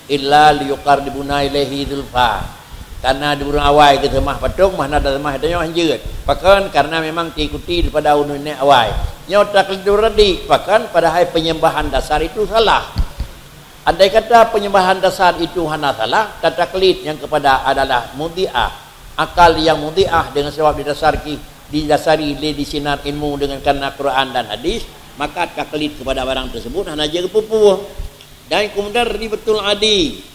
illa liyuqarribuna ilaihi zulfa. Karena di ureuëng awai geuseumah patong, mah na taseumah tanyoe hanjeuet. Pakon? Karena memang diikuti daripada ureuëng nenek awai. Nyoe taqlidur radi, pakon? Padahai penyembahan dasar itu salah. Andai kata penyembahan dasar itu hana salah, tataklid yang kepada adalah mudhi'ah. Akal yang mudhi'ah dengan sebab didasarki, didasari lé di sinar ilmu dengan karena Quran dan hadis, maka taklid kepada barang tersebut hana jeuet keu peue-peue. Dan kemudian ribatul adi.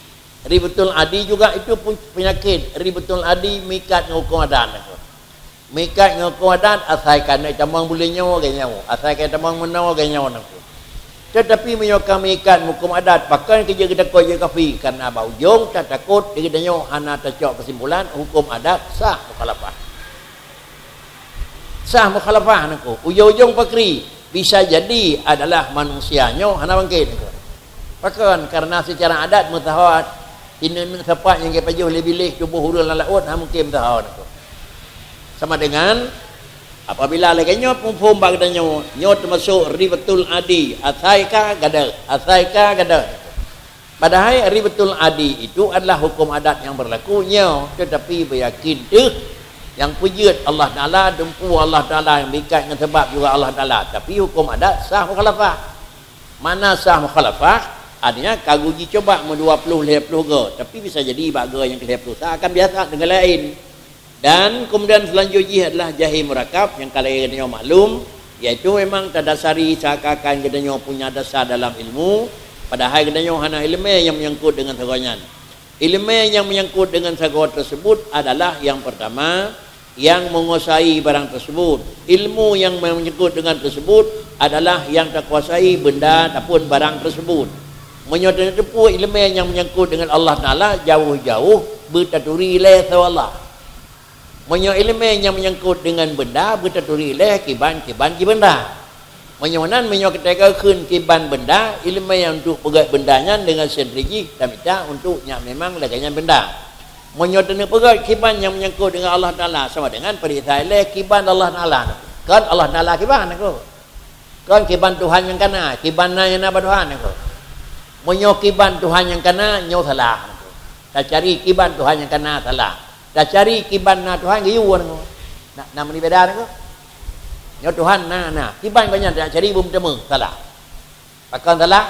Ribatul adi juga itu pun penyakit. Ribatul adi meuikat ngon huköm adat. Meuikat ngon huköm adat, asai ka neutamong buleuen nyoe lagée nyoe, asai ka neutamong meunoe lagée nyoe nangku. Teutapi meunyoe ka meuikat ngon huköm adat, pakon keu jeuet geutakot jeuet kafé? Karena bak ujong tatakot di geutanyoe hana tacok keusimpulan huköm adat sah mukhalafah. Sah mukhalafah nangku. Ujong-ujong pakri, bisa jadi adalah manusia nyoe hana bangkét nangku. Pakon? Karena secara adat meusaho, ineuk-neuk sapat nyang geupajoh lé biléh tuboh ureuëng lam laôt hana mungken meusaho nangku. Sama dengan apabila lagée nyoe muphom bak geutanyoe, nyoe teumasok ribatul adi, asai ka gadôh, asai ka gadôh. Padahai ribatul adi itu adalah huköm adat nyang berlaku nyoe, teutapi beuyakin teuh nyang peujeuet Allah Taala, dumpu Allah Taala, nyang meuikat ngon sabab juga Allah Taala, tapi huköm adat sah mukhalafah. Mana sah mukhalafah? Artinya ka geuji coba meudua ploh lhée ploh goe, tapi bisa jadi bak goe nyang keu lhée ploh sa akan biasa deungon laén. Dan kemudian selanjut jih adalah jahil murakab nyang ka lagée geutanyoe maklum, yaitu memang tadasari seakan-akan geutanyoe punya dasar dalam ilmu, padahai geutanyoe hana ileumé nyang menyangkut dengan sagoe nyan. Ileumé nyang menyangkut dengan sagoe tersebut adalah yang pertama, yang menguasai barang tersebut. Ilmu yang menyangkut dengan tersebut adalah yang takuasai benda ataupun barang tersebut. Meunyoe tateupeue ileumé nyang menyangkut dengan Allah Taala, jauh-jauh beutaturi lé saboh Allah. Meunyoe ileumé nyang menyangkut dengan benda, beutaturi lé kiban-kiban jih benda. Meunyoe nan, meunyoe geutanyoe kheun kiban benda, ileumé nyang untuk peugét benda nyan dengan sendiri jih tamita untuk nyak memang lagée nyan benda. Meunyoe taneuk peugét kiban nyang menyangkut dengan Allah Taala, sama dengan peuriksa ilée kiban Allah Taala. Kon Allah Taala kiban nangku. Kon kiban Tuhan nyang kana, kiban na nyang na bak Tuhan, nyan kon. Meunyoe kiban Tuhan nyang kana, nyoe salah, nyan kon. Tacari kiban Tuhan nyang kana, salah. Tacari kiban na Tuhan, geuyue, nyan kon. Na, na meunibeda, nyan kon. Nyoe Tuhan na, na. Kiban gobnyan tacari beumeuteumé, salah. Pakon salah?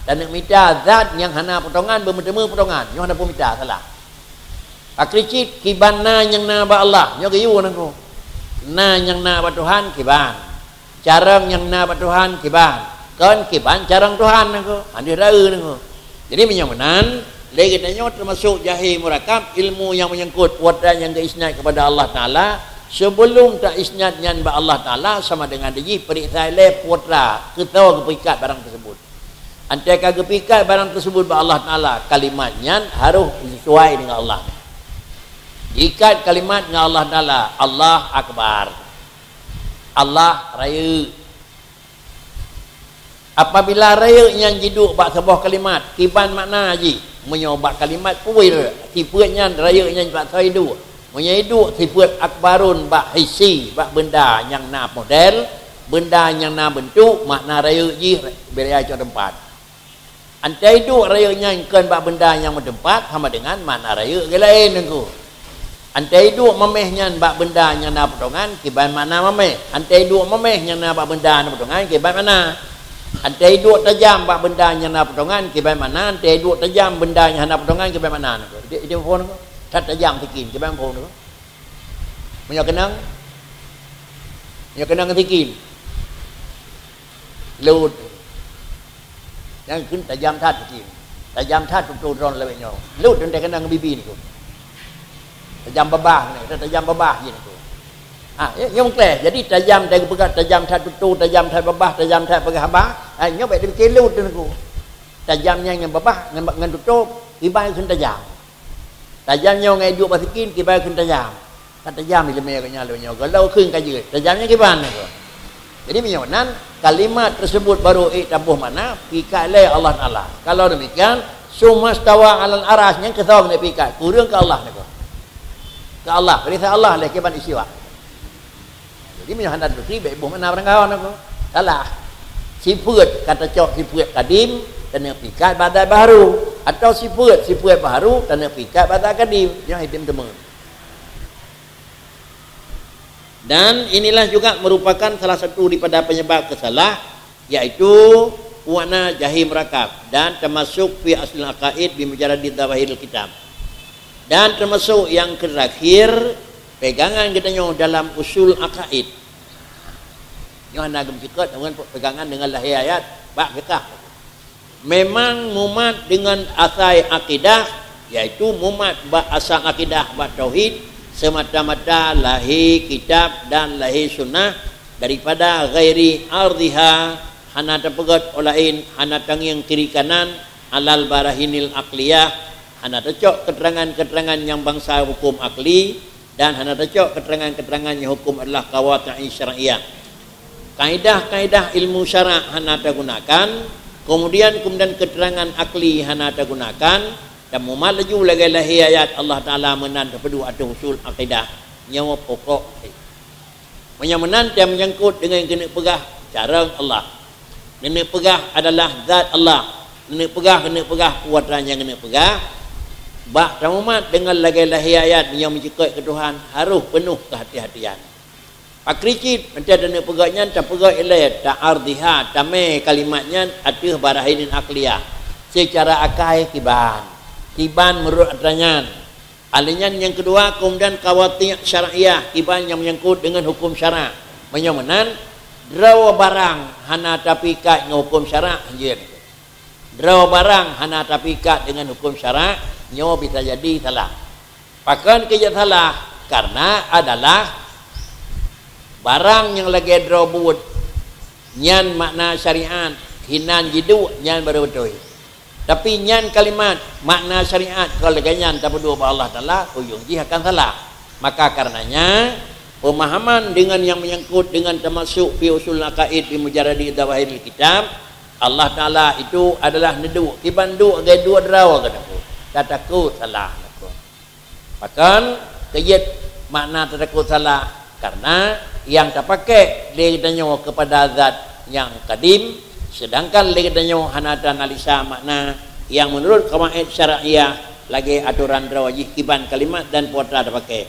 Taneuk mita zat nyang hana potongan, beumeuteumé potongan. Nyoe hana peumita, salah. Pakri cit, kiban na nyang na bak Allah, nyoe geuyue, nyan kon. Na nyang na bak Tuhan, kiban. Carông nyang na bak Tuhan, kiban. Kon kiban carông Tuhan, nyan kon. Hana rayeuk, nyan kon. Jadi, meunyoe meunan, lé geutanyoe teumasok jahé murakab, ilmu nyang meunyangkot, peue atra nyang geuisnad keupada Allah Taala, sebelum taisnad nyan bak Allah Taala, sama dengan jih peuriksa ilée peue atra, keu soe geupeuikat barang tersebut. Antai ka geupeuikat barang tersebut bak Allah Taala, kalimat nyan harôh sesuai dengan Allah. Diikat kalimat ngon Allah Taala, Allah Akbar. Allah rayeuk. Apabila rayeuk nyan jiduek bak saboh kalimat, kiban makna jih. Meunyoe bak kalimat puir, sifeuet nyan rayeuk nyan bak soe iduek. Meunyoe iduek sifeuet akbarun bak hissi, bak beunda nyang na model, beunda nyang na beuntuk, makna rayeuk jih beu cok teumpat. Antai iduek rayeuk nyan kon bak beunda nyang meuteumpat, sama dengan makna rayeuk geuh laén, Teungku. Antai iduek mameh nyan bak beunda nyang na potongan, kiban makna mameh. Antai iduek mameh nyang na bak beunda na potongan, kiban makna. Antai iduek tajam bak beunda nyang na potongan, kiban makna. Antai iduek tajam beunda nyang hana potongan, kiban makna, Teungku. Di, di phon, Teungku. That tajam sikin, kiban phon, Teungku. Meunyoe keunong, meunyoe keunong sikin. Lut. Nyang kheun tajam that sikin. Tajam that tutoe droe lawét nyoe. Lut teuntèe keunong bibi niko. Tajam babah ni, kata tajam babah jih niko. Ha, ya, nyang meukleh. Jadi tajam, tajam peugah tajam that tutoe, tajam that babah, tajam that peugah haba. Ha, nyoe bèk dipike lut niko. Tajam nyan ngon babah, ngon, ngon tutoe, ibai kheun tajam. Tajam nyoe ngon iduek bak sikin, kiban kheun tajam. Ka tajam ileumèe geuh nyan lôn nyoe, goh lom kheun ka jeuet. Tajam nyan kiban nyan. Jadi meunyoe nan, kalimat tersebut baru ék taboh makna, pikat lé Allah Taala. Kalau demikian, tsummastawa 'alal 'arsy nyan keu soe neupikat, kureueng keu Allah niko. Keu Allah, peuriksa Allah lé kiban istiwa. Jadi, meunyoe hana teupeu, bèk boh makna barangkaho niko. Salah. Sifeuet, ka tacok sifeuet kadim, taneuk pikat bak zat baharu. Atawa sifeuet, sifeuet baharu, taneuk pikat bak zat kadim. Nyan item teuma. Dan inilah juga merupakan salah satu daripada penyebab kesalah, yaitu peue makna jahé murakab dan termasuk fi aslil aqaid bi mujarradi zawahiril kitab. Dan termasuk yang terakhir, pegangan geutanyoe dalam usul aqaid. Nyoe hana geumeucukot deungon pegangan deungon lahé ayat bak fiqah. Memang mumat deungon asai akidah, yaitu mumat bak asai akidah bak tauhid, semata-mata lahé kitab dan lahé sunnah daripada ghairi ardhiha, hana tapeugét óh laén, hana tangieng kiri kanan, alal barahinil aqliyah, hana tacok keterangan-keterangan nyang bansa hukum akli, dan hana tacok keterangan-keterangan nyang hukum adalah qawati' syar'iyyah. Kaidah-kaidah ilmu syarak hana tagunakan, kemudian, kemudian keterangan akli hana tagunakan, dan mumat laju lagée lahé ayat Allah Taala meunan tapeuduek ateueh usul akidah, nyoe pokok. Meunyoe meunan, teuh meunyangkot deungon keuneuk peugah carông Allah. Keuneuk peugah adalah zat Allah. Keuneuk peugah, keuneuk peugah peue atra nyang keuneuk peugah. Bak tamumat deungon lagée lahé ayat meunyoe meucukot keu Tuhan, harôh peunoh keuhati-hatian. Pakri cit, meuntée taneuk peugah nyan, tapeugah ilée, ta'ardhiha, tamé kalimat nyan ateueh barahin akliyah. Seucara akai kiban. Kiban meunurot atra nyan. Ahli nyan nyang keudua, keumudian qawati' syar'iyyah, kiban nyang meunyangkot deungon huköm syarak. Meunyoe meunan, droe barang hana tapikat ngon huköm syarak, hanjeuet. Droe barang hana tapikat deungon huköm syarak, nyoe bisa jadi salah. Pakon keu jeuet salah? Kareuna adalah barang nyang lagée droe buet, nyan makna syariat, hinan jiduek, nyan barô beutôi. Tapi nyan kalimat, makna syariat, kon lagée nyan tapeuduek bak Allah Taala, ujong jih akan salah. Maka karenanya, pemahaman dengan yang menyangkut dengan termasuk fi usul aqaid bi mujarradi zawahiril kitab, Allah Taala itu adalah neuduek, kiban duek lagée duek droe geutanyoe. Tatakot salah. Pakon keu jeuet makna tatakot salah? Kareuna nyang tapaké lé geutanyoe keupada zat nyang kadim, sedangkan lé geutanyoe hana taanalisa makna nyang meunurot kawaid syar'iyah lagée atoran droe jih kiban kalimat dan peue atra tapaké.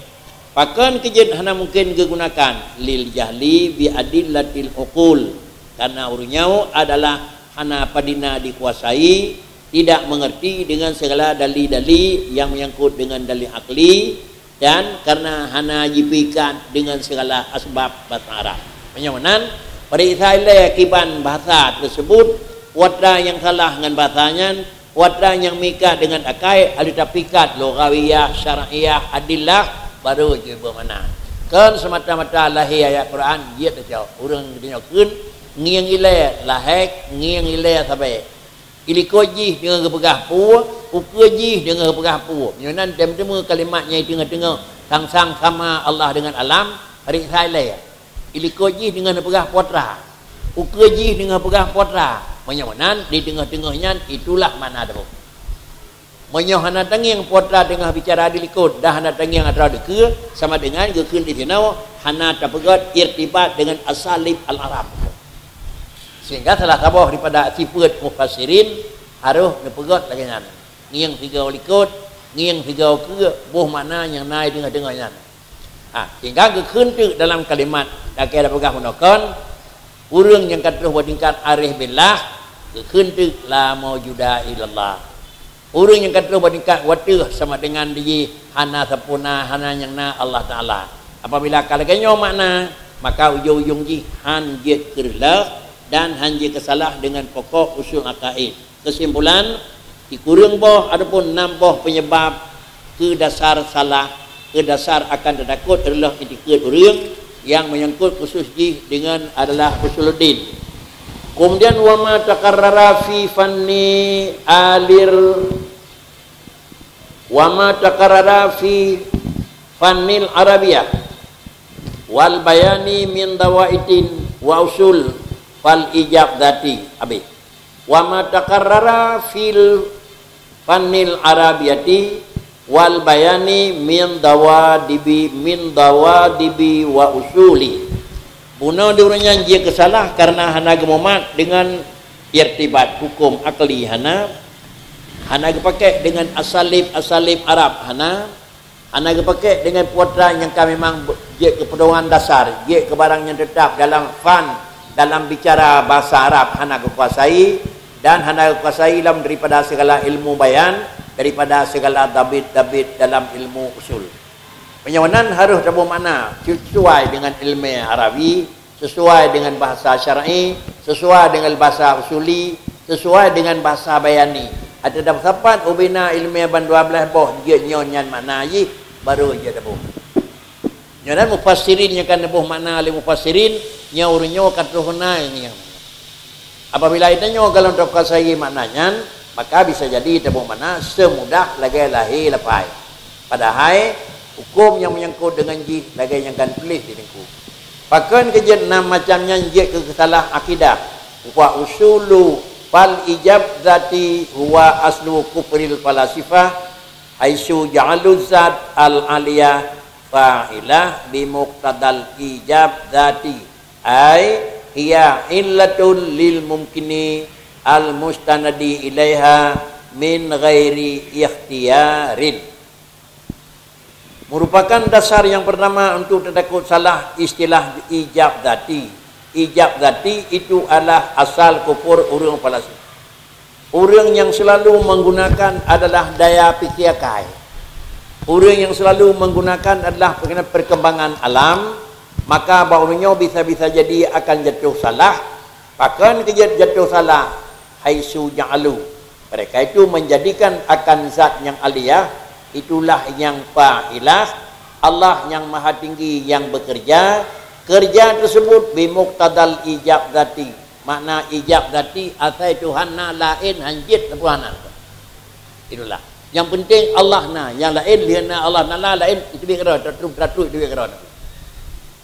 Pakon keu jeuet hana mungken geugunakan? Lil jahli bi adillatil uqul, karena ureuëng nyoe adalah hana padina dikuasai, tidak mengerti dengan segala dali-dali yang menyangkut dengan dalil akli, dan karena hana jipikat dengan segala asbab bahasa Arab. Meunyoe meunan, peuriksa ilée kiban bahasa tersebut, peue atra nyang salah ngon bahasa nyan, peue atra nyang mikat dengan akai, alu tapikat lughawiyah, syar'iyah, adillah, baru jeuet beumakna. Kon semata-mata lahé ayat Quran jeuet tacok. Ureuëng geutanyoe kheun ngieng ilée lahé, ngieng ilée sabé. Ilikot jih deungon geupeugah peue, ukeue jih deungon geupeugah peue. Meunyoe nan tem teumé kalimat nyang teungoh-teungoh sang-sang sama Allah dengan alam, riksa ilée. Ilikot jih deungon geupeugah peue atra. Ukeue jih deungon geupeugah peue atra. Meunyoe nan di teungoh-teungoh nyan, itulah makna teupeu. Meunyoe hana tangieng peue atra teungoh bicara di likot dan hana tangieng atra dikeue, sama dengan geukheun di sinoe hana tapeugét irtibat dengan asalib al-Arab. Sehingga salah saboh daripada sifat mufassirin harus neupeugét lagée nyan. Ngieng sigoe likot, ngieng sigoe keue, boh makna nyang na di teungoh-teungoh nyan. Ha, sehingga geukheun teuk dalam kalimat, lakée tapeugah meunoe kon, ureuëng nyang ka troh bak tingkat arif billah, geukheun teuk la maujuda illallah. Ureuëng nyang ka troh bak tingkat wateuh sama dengan di jih hana sampurna, hana nyang na Allah Taala. Apabila ka lagée nyoe makna, maka ujong-ujong jih han jeuet keu reuloh dan han jeuet keu salah dengan pokok usul akaid. Keusimpulan, sikureueng boh ataupun nam boh peunyebab keu dasar salah, keu dasar akan teutakot reuloh itikeuet ureuëng nyang meunyangkot khusus jih dengan adalah usuluddin. Kemudian, wa ma taqarrara fi fanni alir, wa ma taqarrara fi fannil arabiyah wal bayani min dawaitin wa usul fal ijab dzati. Habis. Wa ma taqarrara fil fannil arabiyati wal bayani min dawadibi, min dawadibi wa usuli. Bunoe di ureuëng nyan jeuet keu salah karena hana geumumat dengan irtibat hukum akli hana, hana geupaké dengan asalib-asalib Arab hana, hana geupaké dengan peue atra nyang ka memang be-, jeuet keu peudoman dasar, jeuet keu barang nyang teutap dalam fan, dalam bicara bahasa Arab hana geukuasai, dan hana geukuasai lom daripada segala ilmu bayan, daripada segala dabit-dabit dalam ilmu usul. Meunyoe nan harôh taboh makna sesuai dengan ilmu Arabi, sesuai dengan bahasa syar'i, sesuai dengan bahasa usuli, sesuai dengan bahasa bayani. Ateueh dan sapat ubena ilmu ban dua belas boh jeuet nyoe nyan makna jih, baru jeuet taboh. Nyoe nan mufassirin nyang ka neuboh makna lé mufassirin, nyoe ureuëng nyoe ka troh na nyang. Apabila tanyoe golom takuasai makna nyan, maka bisa jadi taboh makna seumudah lagée lahé lapai. Padahai, huköm nyang meunyangkot deungon jih lagée nyang ka tuléh di teungku. Pakon keu jeuet nam macam nyan jeuet keu salah akidah? Wa usulu fal ijab dzati huwa aslu kufril falasifah, haitsu ja'alu dzat al-aliyah fa'ilah bi muqtadal ijab dzati, ai hiya illatul lil mumkini al mustanadi ilaiha min ghairi ikhtiyarin. Merupakan dasar yang pertama untuk teutakot salah istilah ijab dzati. Ijab dzati itu adalah asal kufur ureuëng falasifah. Ureuëng nyang seulalu menggunakan adalah daya piké akai. Ureuëng nyang seulalu menggunakan adalah perkembangan alam, maka bak ureuëng nyoe bisa-bisa jadi akan jatuh salah. Pakon keu jeuet jatuh salah? Haitsu ja'alu. Mereka itu menjadikan akan zat nyang aliyah, itulah nyang fa'ilah, Allah nyang Maha Tinggi nyang bekerja, kerja tersebut bi muqtadal ijab dzati. Makna ijab dzati, asai Tuhan na, laén han jeuet Tuhan na. Itulah. Yang penting Allah na, yang laén lheueh na Allah Taala laén, itu bit keudroe, teutruk-teutruk itu bit keudroe.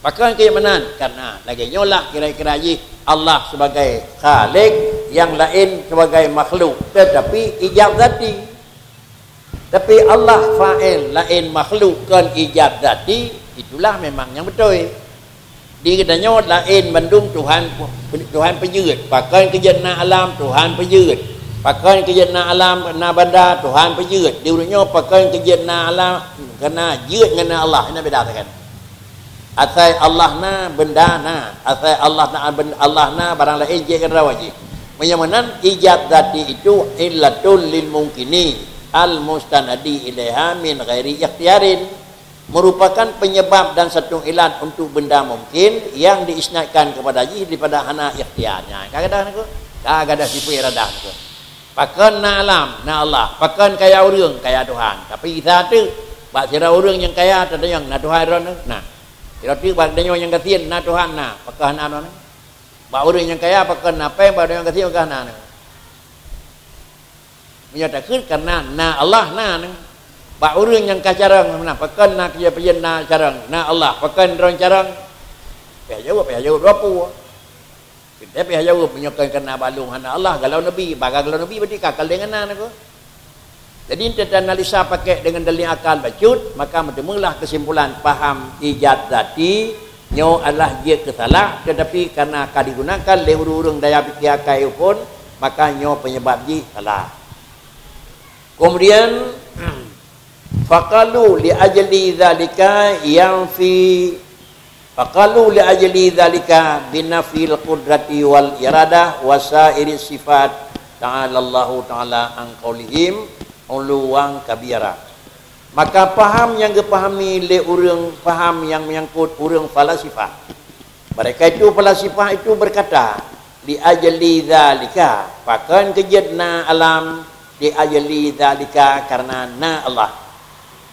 Pakon keu meunan? Karena lagée nyoe lah kira-kira jih Allah sebagai Khalik, yang laén sebagai makhluk, tetapi ijab dzati. Tapi Allah fa'il, laén makhluk, kon ijab dzati, itulah memang nyang beutôi. Di geutanyoe laén bandum Tuhan, Tuhan peujeuet. Pakon keu jeuet na alam, Tuhan peujeuet. Pakon keu jeuet na alam, na banda, Tuhan peujeuet. Di ureuëng nyoe pakon keu jeuet na alam, keu na jeuet ngon na Allah, na beda sagai. Asai Allah na, benda na. Asai Allah na, ben-, Allah na, barang laén jeuet keudroe jih. Meunyoe meunan, ijad zati itu illatul lil mumkini al mustanadi ilaiha min ghairi ikhtiyarin, merupakan penyebab dan satu ilat untuk benda mungkin yang diisnadkan kepada jih daripada hana ikhtiar. Nyan, ka gadôh niko. Ka gadôh sifat iradah niko. Pakon na alam, na Allah. Pakon kaya ureuëng, kaya Tuhan. Tapi isa teuk, bak sidroe ureuëng nyang kaya, tatanyong, na Tuhan droeneuh? Na. Sidroe teuk bak tanyoe nyang gasien, na Tuhan? Na. Pakon hana droeneuh? Bak ureuëng nyang kaya, pakon na péng, bak ureuëng nyang gasien, pakon hana neu? Meunyoe takheun, karena na Allah na neu. Bak ureuëng nyang ka carông, na, pakon na keu pajan na carông? Na Allah. Pakon droe carông? Payah jaweueb, payah jaweueb dua pue. Kita payah jaweueb, meunyoe kon karena bak lôn hana Allah, gohlom Nabi, bak gohlom Nabi berarti ka kal dengan na neu. Jadi, teuanalisa pakai dengan dalil akal bacut, maka meuteumeulaah kesimpulan paham ijad zati nyoe adalah jeuet keu salah, tetapi karena ka digunakan lé ureuëng-ureuëng daya pikir akai phon, maka nyoe penyebab jih salah. Kemudian, faqalu li ajli zalika yanfi Faqalu li ajli dzalika binafil qudrati wal iradah wa sairi sifat, ta'ala Allahu ta'ala an qaulihim uluwan kabira. Maka paham nyang geupahami lé ureuëng paham nyang menyangkut ureuëng falasifah. Mereka itu falasifah itu berkata, li ajli dzalika, pakon keu jeuet na alam, li ajli dzalika, karena na Allah.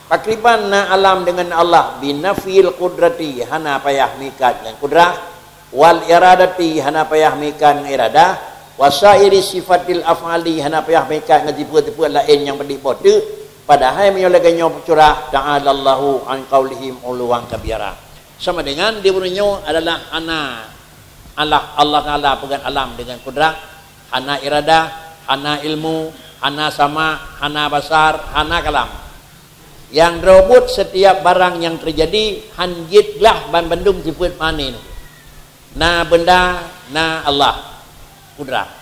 Pakriban na alam deungon Allah, binafil qudrati, hana payah meuikat ngon kudrah, wal iradati, hana payah meuikat ngon iradah, wa sairi sifatil af'ali, hana payah meuikat ngon sifeut-sifeut laén nyang padit boh teuk, padahai meunyoe lagée nyoe peucurah, ta'ala Allahu an qaulihim uluwan kabira. Sama dengan di bunoe nyoe adalah hana Allah, Allah Taala peugah alam dengan kudrah, hana iradah, hana ilmu, hana sama, hana basar, hana kalam. Nyang droe buet setiap barang nyang teujadi han jeuet glah banmandum sifeut meunan. Na benda, na Allah, kudrah.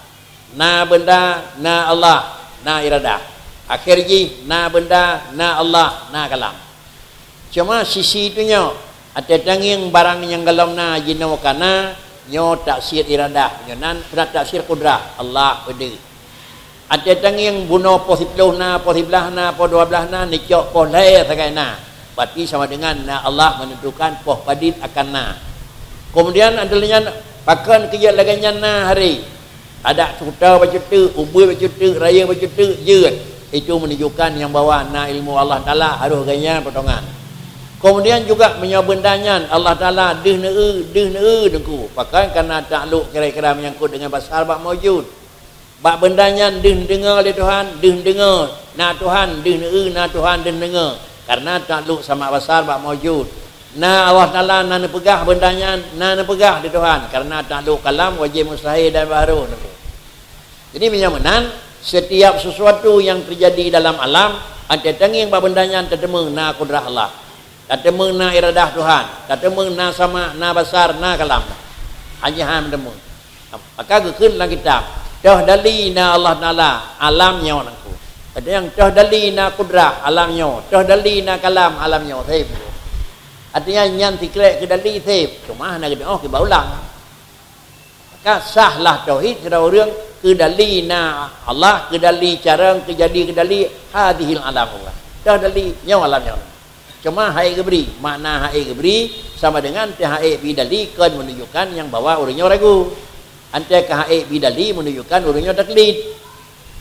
Na benda, na Allah, na iradah. Akhé jih, na benda, na Allah, na kalam. Cuma sisi tu nyoe, até tangieng barang nyang gohlom na jinoe ka na, nyoe taksir iradah, nyoe nan, taksir kudrah, Allah peudeuh. Até tangieng bunoe poh siplôh na, poh siblaih na, poh dua blaih na, neucok poh lhée sagai na. Berarti sama dengan na Allah menentukan poh padit akan na. Kemudian, até lheueh nyan, pakon keu jeuet lagée nyan na hari. Adak kuta bacut teuk, ubit bacut teuk, rayeuk bacut teuk, jeuet. Itu menunjukkan nyang bahwa na ilmu Allah Taala harôh geuh nyan potongan. Kemudian juga meunyoe benda nyan Allah Taala deuh neu-eu, deuh neu-eu teungku. Pakon karena takluk kira-kira menyangkut dengan basar bak maujud. Bak benda nyan deuh neudeungoe lé Tuhan, deuh neudeungoe. Na Tuhan deuh neu-eu, na Tuhan deuh neudeungoe. Karena takluk sama basar bak maujud. Na Allah Taala na neupeugah benda nyan, na neupeugah lé Tuhan. Karena takluk kalam, wajéb, mustahil dan baharu. Jadi, meunyoe meunan, setiap sesuatu yang terjadi dalam alam, até tangieng bak benda nyan tateumeung na kudrah Allah. Tateumeung na iradah Tuhan, tateumeung na sama, na basar, na kalam. Hanya han teumeung. Maka geukheun lam kitab, toh dali na Allah Taala, alam nyoe nangku. Ada nyang toh dali na kudrah, alam nyoe. Toh dali na kalam, alam nyoe. Sép. Artinya nyan sikrek keu dali sép. Cuma hana geudoh kiban ulang. Maka sahlah tauhid sidroe ureuëng keu dali na Allah, keu dali carông, keu jadi keu dali hadhil alam Allah. Toh dali nyoe alam nyoe. Cuma haék geubri, makna haék geubri sama dengan teuhaék bidali kon menunjukkan nyang bahwa ureuëng nyoe ragu. Anté ka haék bidali menunjukkan ureuëng nyoe taklid.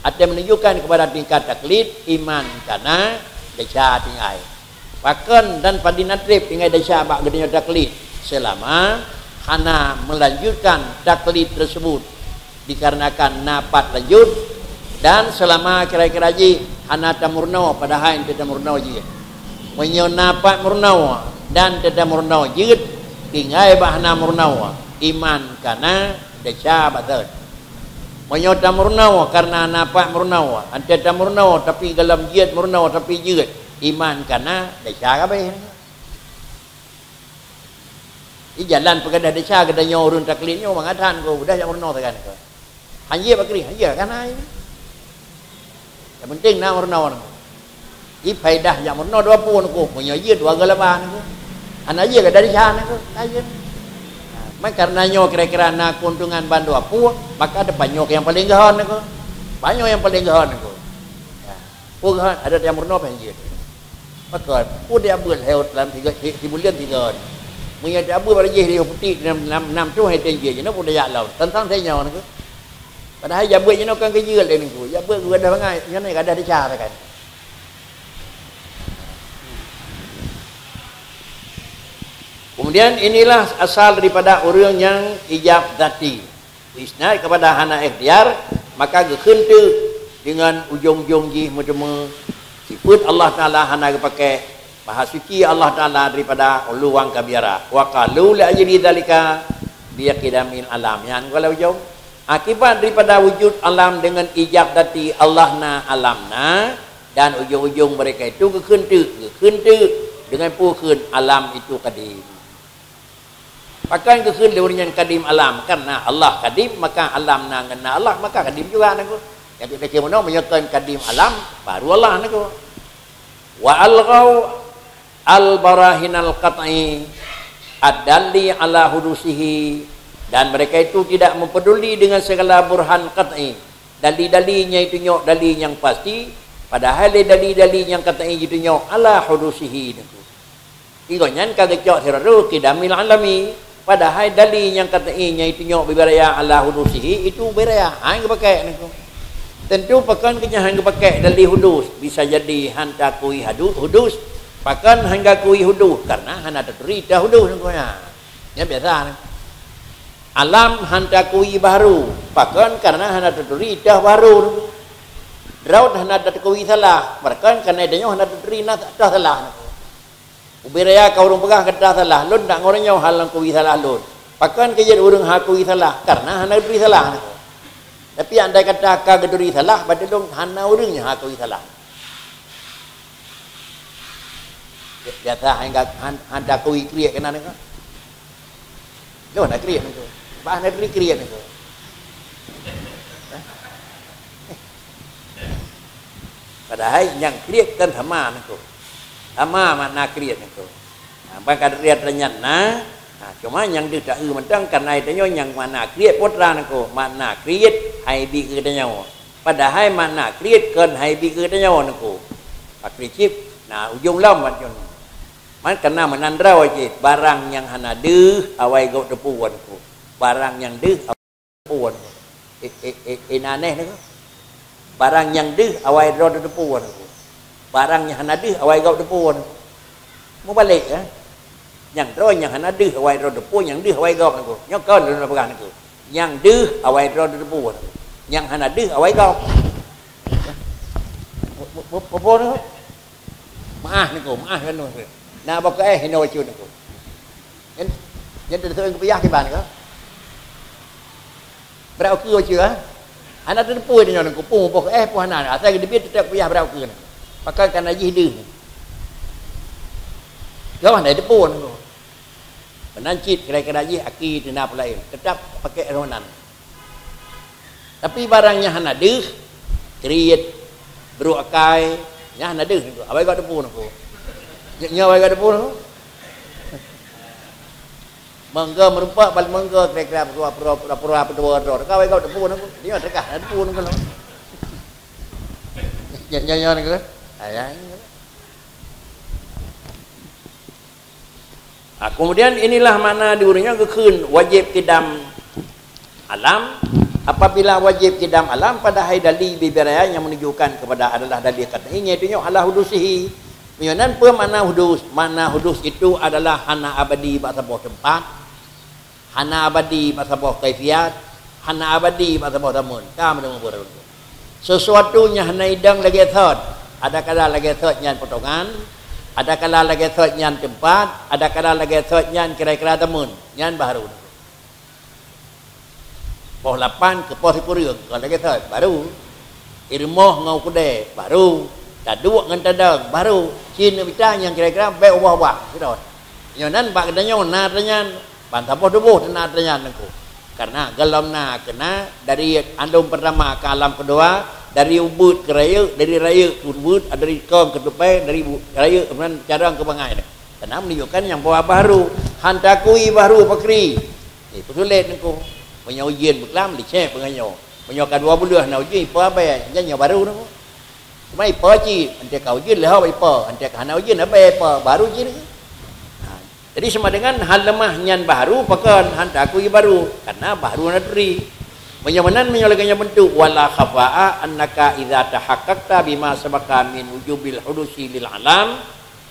Ateueh menunjukkan kepada tingkat taklid, iman kana desya tinggai. Pakon dan padum na treb tinggai desya bak geutanyoe taklid, selama hana melanjutkan taklid tersebut dikarenakan na pat lanjut, dan selama kira-kira jih hana tamurnoe padahai teutamurnoe jeuet. Meunyoe na pat murnoe dan teutamurnoe jeuet, tinggai bak hana murnoe, iman kana desya bak thon. Meunyoe tamurnoe kareuna na pat murnoe, anté tamurnoe tapi gohlom jeuet murnoe tapi jeuet, iman kana desya kabeh. Di jalan peugadah desya geutanyoe ureuëng taklid nyoe mangat that niko, udah jak meurunoe sagan niko. Hanjeuet bak keuring, hanjeuet kana ini. Yang penting na meurunoe niko. Di faedah jak meurunoe dua pue niko, meunyoe jeuet dua galaba niko. Hana jeuet gadah desya niko, laén. Nah, maka karena nyoe kira-kira na keuntungan ban dua pue, maka depanyoe nyang paleng geuhon niko. Depanyoe nyang paleng geuhon niko. Ya. Peugah adat nyang meurunoe pih jeuet. Pakon, peue dia beuet lhèe lam tiga, si, sibuleuen tiga. Meunyoe dia beuet bak jih di putik enam, enam, enam tuh hai ten jih, jinoe peue dia lom. Tentang saya nyawa niko. Padahai jak beuet jinoe kan keujeuet lé niko. Jak beuet geugadah bangai, nyoe ni gadah desya kan. Kemudian inilah asal daripada ureuëng nyang ijab zati. Isnad kepada hana ikhtiar, maka geukheun teuk deungon ujong-ujong jih meuteumé sifeuet Allah Taala hana geupakék, Maha Suci Allah Taala daripada uluwan kabiara. Wa qalu la ajri dzalika bi qidamil alam. Nyan goh lom ujong. Akibat daripada wujud alam deungon ijab zati Allah na, alam na, dan ujong-ujong mereka itu geukheun teuk, geukheun teuk deungon peue kheun alam itu kadim. Pakon geukheun lé ureuëng nyan kadim alam? Karena Allah kadim, maka alam na ngon na Allah, maka kadim juga niko. Jadi kacau meunoe meunyoe kon kadim alam, baru Allah niko. Wa alghau al-barahinal qat'i ad-dalli ala hudusihi, dan mereka itu tidak mempeduli dengan segala burhan qat'i, dali-dali nyang itunyok dali nyang pasti, padahai lé dali-dali nyang qat'i jitunyok ala hudusihi niko. Ingat nyan ka geucok sidroe qidamil alami, padahai dali nyang qat'i nyang itunyok beubaraya ala hudusihi itu baraya, han geupakék niko. Tentu pakon keu nyan han geupakék dali hudus, bisa jadi han takui hadu-, hudus, pakon han gakui hudus, karena hana taturi ta hudus niko nyan. Nyan biasa niko. Alam han takui bahru, pakon karena hana taturi ta bahru niko. Droe hana takui salah, pakon karena tanyoe hana taturi na ta salah niko. Ubé raya ka ureuëng peugah gata salah, lôn dak ngon nyoe hana kui salah lôn. Pakon keujeuet ureuëng hakui salah? Karena hana geuturi salah. Tapi andai kata ka geuturi salah, berarti lôn hana ureuëng nyang hakui salah. Biasa hana, hana, hana kui kriet keunan niko. Lôn na kriet niko. Bah na kriet niko. Padahai nyang kriet kan sama niko. Sama makna kriet niko. Ha, ban ka kriet nyan na, ha, cuma nyang deuh taeu mantong karena tanyoe nyang makna kriet putra niko. Makna kriet hai bi keu tanyoe. Padahai makna kriet kon hai bi keu tanyoe niko. Pak kriet cit, na ujong lom macam Man kana meunan droe cit, barang nyang hana deuh awai gob teupeue niko. Barang nyang deuh awai teupeue niko. Eh, eh, eh, eh, na aneh niko. Barang nyang deuh awai droe teupeue niko. Barang nyang hana deuh awai gob teupeue niko. Mubalek, eh. Nyang droe nyang hana deuh awai droe teupeue, nyang deuh awai gob niko. Nyoe kon lôn peugah niko. Nyang deuh awai droe teupeue niko. Nyang hana deuh awai gob. Mu-, mu-, mu-, mu-, mu-, Meu'ah niko, meu'ah keu nyoe. Na boh keu'eh hinoe bacut niko. Nyan, nyan teuteu'en kupiah kiban ka. Brat ukeue bacut, ha? Hana teuteupeue tanyoe niko, peue boh keu'eh, peue hana. Asai geuteubiet teutap kupiah brat ukeue niko. Pakon kana jih deuh. Gawah na teupeu niko. Meunan cit kira-kira jih aki teuna peulaén. Teutap pakai roh nan. Tapi barang nyang hana deuh, kriet, brok akai, nyang hana deuh niko. Awai gob teupeue niko. Nyoe awai gob teupeue niko. Mangga meureumpok bak mangga kira-kira pura-pura pura-pura peutuwoe droe. Ka awai gob teupeue niko. Nyoe teuka hana teupeue niko. Nyoe nyoe nyoe niko. Ayang. Ha, kemudian inilah makna di ureuëng nyoe geukheun wajéb kidam alam. Apabila wajéb kidam alam, padahai dali bibiraya nyang menunjukkan kepada adalah dali kata ini, yaitu nyoe ala hudusihi. Meunyoe nan peue makna hudus? Makna hudus itu adalah hana abadi bak saboh teumpat. Hana abadi bak saboh kaifiat, hana abadi bak saboh zaman. Ka meunyoe beureueng. Sesuatu nyang hana idong lagée thot, ada kala lagée thot nyan potongan, ada kala lagée thot nyan teumpat, ada kala lagée thot nyan kira-kira zaman. Nyan baru. Poh lapan keu poh sikureueng, kon lagée thot, baru. Irmoh ngon kudée, baru. Taduek ngon tadong, baru. Cin mita nyang kira-kira bék ubah-ubah, sidroe. Nyoe nan bak geutanyoe na tanyan. Ban saboh tuboh teunak tanyan teungku. Karena gohlom na keuna dari alam pertama ke alam kedua, dari ubeut ke rayeuk, dari rayeuk ke ubeut, dari kong ke tupai, dari bu-, rayeuk kemudian carong ke bangai. Karena menunjukkan nyang bahwa baharu, han takui baharu pakri. Eh, peusulet teungku. Meunyoe ujeuen beuklam, licek beungoh nyoe. Meunyoe ka dua buleuen na ujeuen, ipa abée, nyan nyoe baru teungku. Cuma ipa cit, antai ka ujeuen leuhop ipa, antai ka hana ujeuen abée ipa, baru cit. Ha, jadi sama dengan hal leumah nyan baharu, pakon han takui baharu, karena baharu na turi. Meunyoe meunan, meunyoe lagée nyan bentuk, wala khafa'a annaka idza tahaqqaqta bima sabaqa min wujubil hudusi lil alam,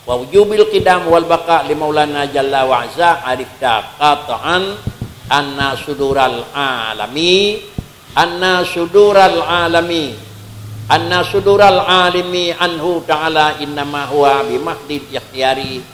wa wujubil qidam wal baqa li maulana jalla wa azza, arifta qat'an anna sudural alami, anna sudural alami, anna sudural alimi anhu ta'ala innama huwa bimahdil ikhtiyari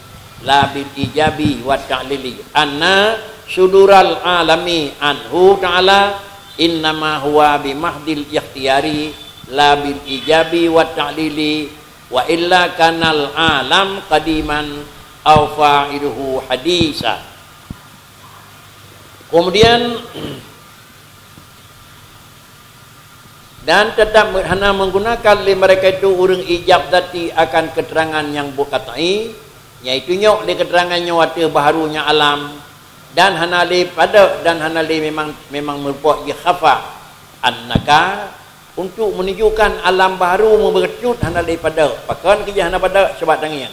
la bil ijabi wa ta'lili. Anna sudural alami anhu ta'ala innama huwa bimahdil ikhtiyari la bil ijabi wa ta'lili, wa illa kanal alam qadiman au fa'iluhu hadisa. Kemudian, dan tetap hana menggunakan lé mereka itu ureuëng ijab zati akan keterangan nyang buet qat'i, yaitu nyok lé keterangan nyoe ateueh baharunya alam, dan hana lé padok, dan hana lé memang, memang meureumpok jih khafa. Annaka, untuk menunjukkan alam baharu meubeureucut hana lé padok. Pakon keu jih hana padok? Sabab tangieng.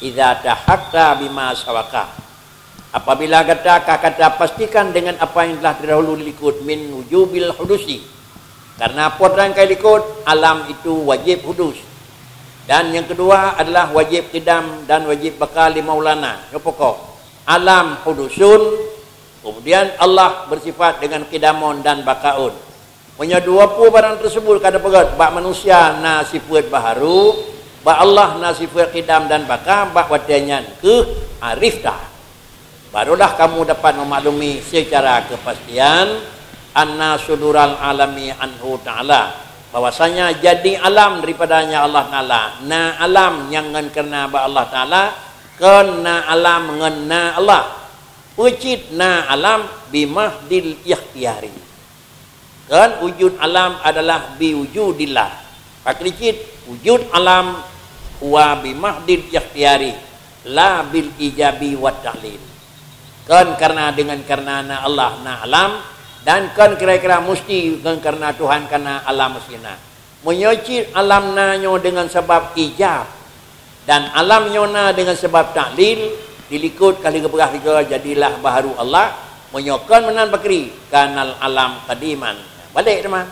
Idza tahaqta bima sabaqa. Apabila gata ka gata pastikan dengan apa yang telah terdahulu dilikot min wujubil hudusi. Karena apa terang ka dilikot, alam itu wajib hudus. Dan yang kedua adalah wajib qidam dan wajib baqa li maulana. Nyoe pokok. Alam hudusun, kemudian Allah bersifat dengan qidamun dan baqaun. Meunyoe dua peue barang tersebut ka teupeugét, bak manusia na sifeuet baharu, bak Allah na sifeuet qidam dan baqa, bak watée nyan kheueh arifta. Barulah kamu dapat memaklumi secara kepastian anna sudural alami anhu ta'ala, bahwasanya jadi alam daripadanya Allah Ta'ala, na alam nyang ngon kareuna bak Allah Ta'ala, kon na alam ngon na Allah. Peucit na alam bimahdil ikhtiyari. Kan wujud alam adalah biwujudillah. Pakri cit wujud alam huwa bimahdil ikhtiyari, la bil ijabi wat ta'lil. Kan karena dengan karena na Allah na alam, dan kan kira-kira mesti kan karena Tuhan karena alam mesti na. Meunyoe cit alam na nyoe dengan sabab ijab, dan alam nyoe na dengan sabab ta'lil, dilikot kali geupeugah tiga jadilah baharu Allah, meunyoe kon meunan pakri, kanal alam qadiman. Balek teuma.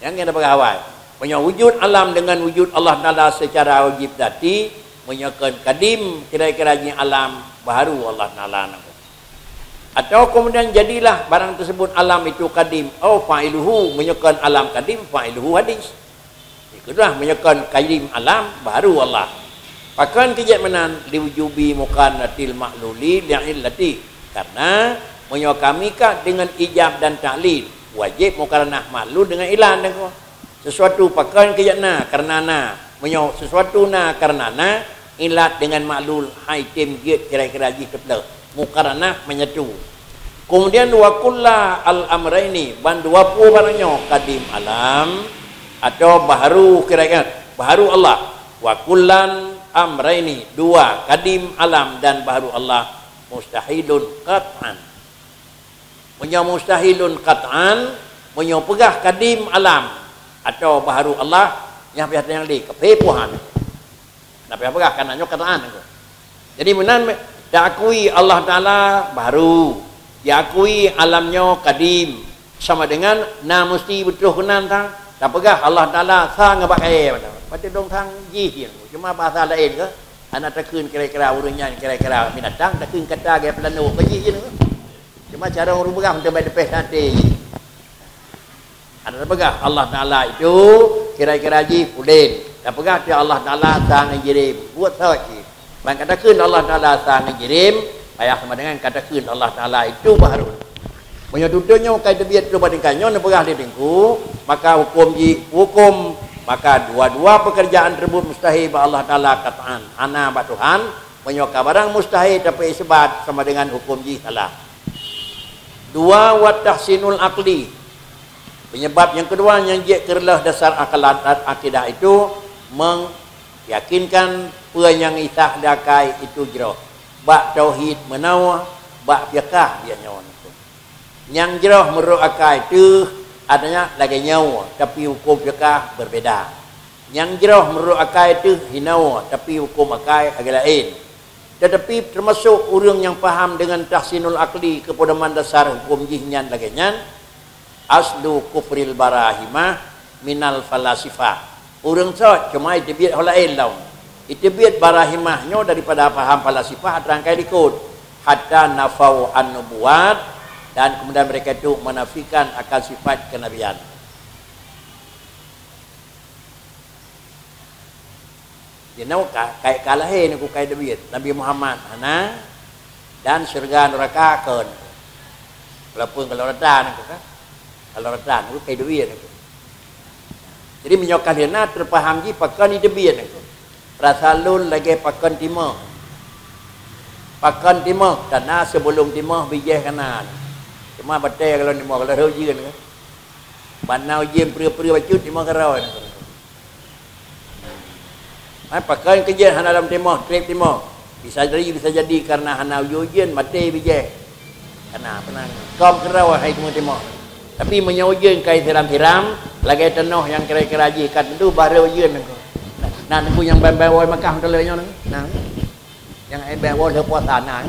Nyang keuneuk peugah awai. Meunyoe wujud alam dengan wujud Allah Ta'ala secara wajib zati, meunyoe kon kadim kira-kira jih alam baharu Allah Ta'ala na. Atau kemudian jadilah barang tersebut alam itu kadim, au fa'iluhu, meunyoe kon alam kadim, fa'iluhu hadis. Itulah meunyoe kon kadim alam baharu Allah. Pakon keu jeuet meunan, liwujubi muqaranatil ma'luli li'illati. Karena meunyoe ka meuikat dengan ijab dan ta'lil, wajib muqaranah ma'lul dengan ilat deungoe. Sesuatu pakon keu jeuet na karena na. Meunyoe sesuatu na karena na, ilat dengan ma'lul hai tem jeuet kira-kira jih teuplôh. Muqaranah menyatu. Kemudian wa kulla al amraini, ban dua peue barang nyoe, kadim alam atau baharu kira-kira, baharu Allah. Wa kullan amraini, dua, kadim alam dan baharu Allah, mustahilun qat'an. Meunyoe mustahilun qat'an, meunyoe peugah kadim alam atau baharu Allah, nyang payah tanyong lé, kaphé puhan. Nah, payah peugah kana nyoe kataan aku. Jadi meunan me-, diakui Allah Taala baharu, diakui alam nyoe kadim, sama dengan na meusti beutôh keunan tang. Tapeugah Allah Taala sa ngon bak kayée mantong. Patut dong sang jih je. Cuma bahasa laén ke, hana takheun kira-kira ureuëng nyan kira-kira binatang, takheun kata gaya peulanoe ke jih je. Cuma cara ureuëng peugah mantong bai teupeh saté jih. Ada tapeugah Allah Taala itu kira-kira jih pulen. Tapeugah ti Allah Taala sa ngon jirim. Buet saja jih. Ban ka takheun Allah Taala sa ngon jirim, payah sama dengan ka takheun Allah Taala itu baharu. Meunyoe tutoe nyoe ka teubiet tu bandingkan nyoe neupeugah di teungku, maka hukum jih, hukum, maka dua-dua pekerjaan tersebut mustahil bak Allah Taala kataan. Hana bak Tuhan, meunyoe ka barang mustahil tapi isbat sama dengan hukum jih salah. Dua, wa tahsinul aqli. Penyebab nyang keudua nyang jeuet keu reuloh dasar akalan dan akidah itu, meuyakinkan peue nyang isah di akai itu jroh. Bak tauhid meunoe, bak fiqah biasa nyoe. Nyang jroh meunurot akai teuh, artinya lagée nyoe, tapi huköm fiqah berbeda. Nyang jroh meunurot akai teuh hinoe, tapi huköm akai lagée laén. Tetapi teumasok ureuëng nyang paham deungon tahsinul aqli keupedoman dasar huköm jih nyan lagée nyan, aslu kufril barahimah minal falasifah. Ureuëng sot cuma iteubiet ho laén lom. Iteubiet barahimah nyoe daripada paham falasifah, terangkai likot, hatta nafau an-nubuwat, dan kemudian mereka itu menafikan akan sifat kenabian. Jinoe ka, ka, ka lahé nangku, ka iteubiet. Nabi Muhammad hana, dan syeuruga nuraka kon. Walaupun kalau rata nangku kan. Kalau rata nangku ka iteubiet nangku. Jadi meunyoe ka lheueh na teupaham jih pakon iteubiet nangku. Rasa lôn lagée pakon timoh. Pakon timoh, ka na sebelum timoh bijéh ka na. Cuma batée kalau timoh, kalau rhot ujeuen kan. Ban na ujeuen peureuet-peureuet bacut timoh keudroe nangku. Hai, pakon keujeuet hana lom timoh, treb timoh. Bisa jadi, bisa jadi karena hana ujeuen-ujeuen, maté bijéh. Kana peunang. Kôm keudroe hai timoh-timoh. Tapi meunyoe ujeuen ka siram-siram, lagée tanoh nyang kira-kira jih ka tentu baru ujeuen nangku. Nah, nangku nyang ban-ban woe Makkah meutaleueng nyoe nangku. Nah. Nyang ai ban woe lheueh puasa na.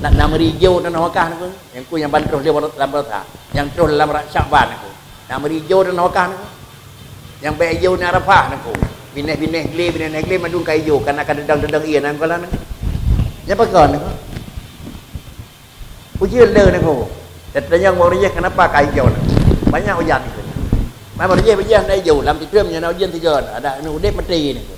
Nak na meuri ijo tanoh Makkah nangku. Nyang ku nyang ban troh lé lam puasa. Nyang troh lam Syakban nangku. Na meuri ijo tanoh Makkah nangku. Nyang bèk ijo na Arafah nangku. Binéh-binéh glé, binéh-binéh glé mandum ka ijo, kana ka deudong-deudong ie nangku lah nangku. Nyang pakon nangku. Ujeuen le nangku. Tatanyong bak ureueng jih kenapa ka ijo nangku. Banyak ujan nangku. Mai bak ureueng jih, bak ureueng jih na ijo, lam sikreuem nyan na ujeuen sigoe. Ada anu udép maté nangku.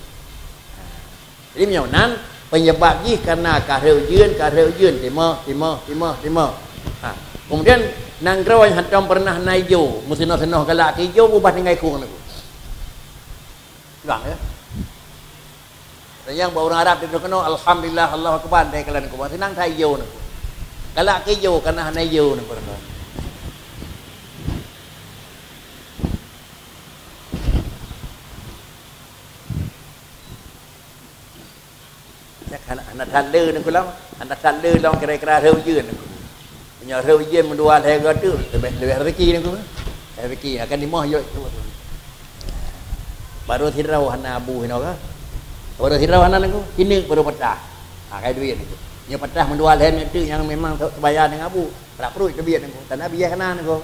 Jadi meunyoe nan, penyebab jih karena ka rhot ujeuen, ka rhot ujeuen, timoh, timoh, timoh, timoh. Ha. Kemudian nanggroe nyang hántom pernah na ijo, meusinoh-sinoh galak keu ijo, ubah tinggai krueng nangku. Curang ya. Dan nyang bak ureueng Arab di keunoe, alhamdulillah, Allahu akbar, dai kalan kuba, seunang that ijo nangku. Galak keu ijo karena hana ijo nangku. Nyak hana, hana that le nangku lom. Hana that le lom kira-kira rhot ujeuen nangku. Meunyoe rhot ujeuen meudua lhèe goe teuk, leubeh, leubeh rezeki nangku. Rezeki akan timoh yôh. Baru sidroe hana abu hinoe ka. Baru sidroe hana nangku, hineuk baru patah. Ha, kai duit nangku. Nyoe patah meudua lhèe teuk nyang memang se-, sebaya ngon abu. Prak pruet teubiet nangku. Tan na bijéh kana nangku.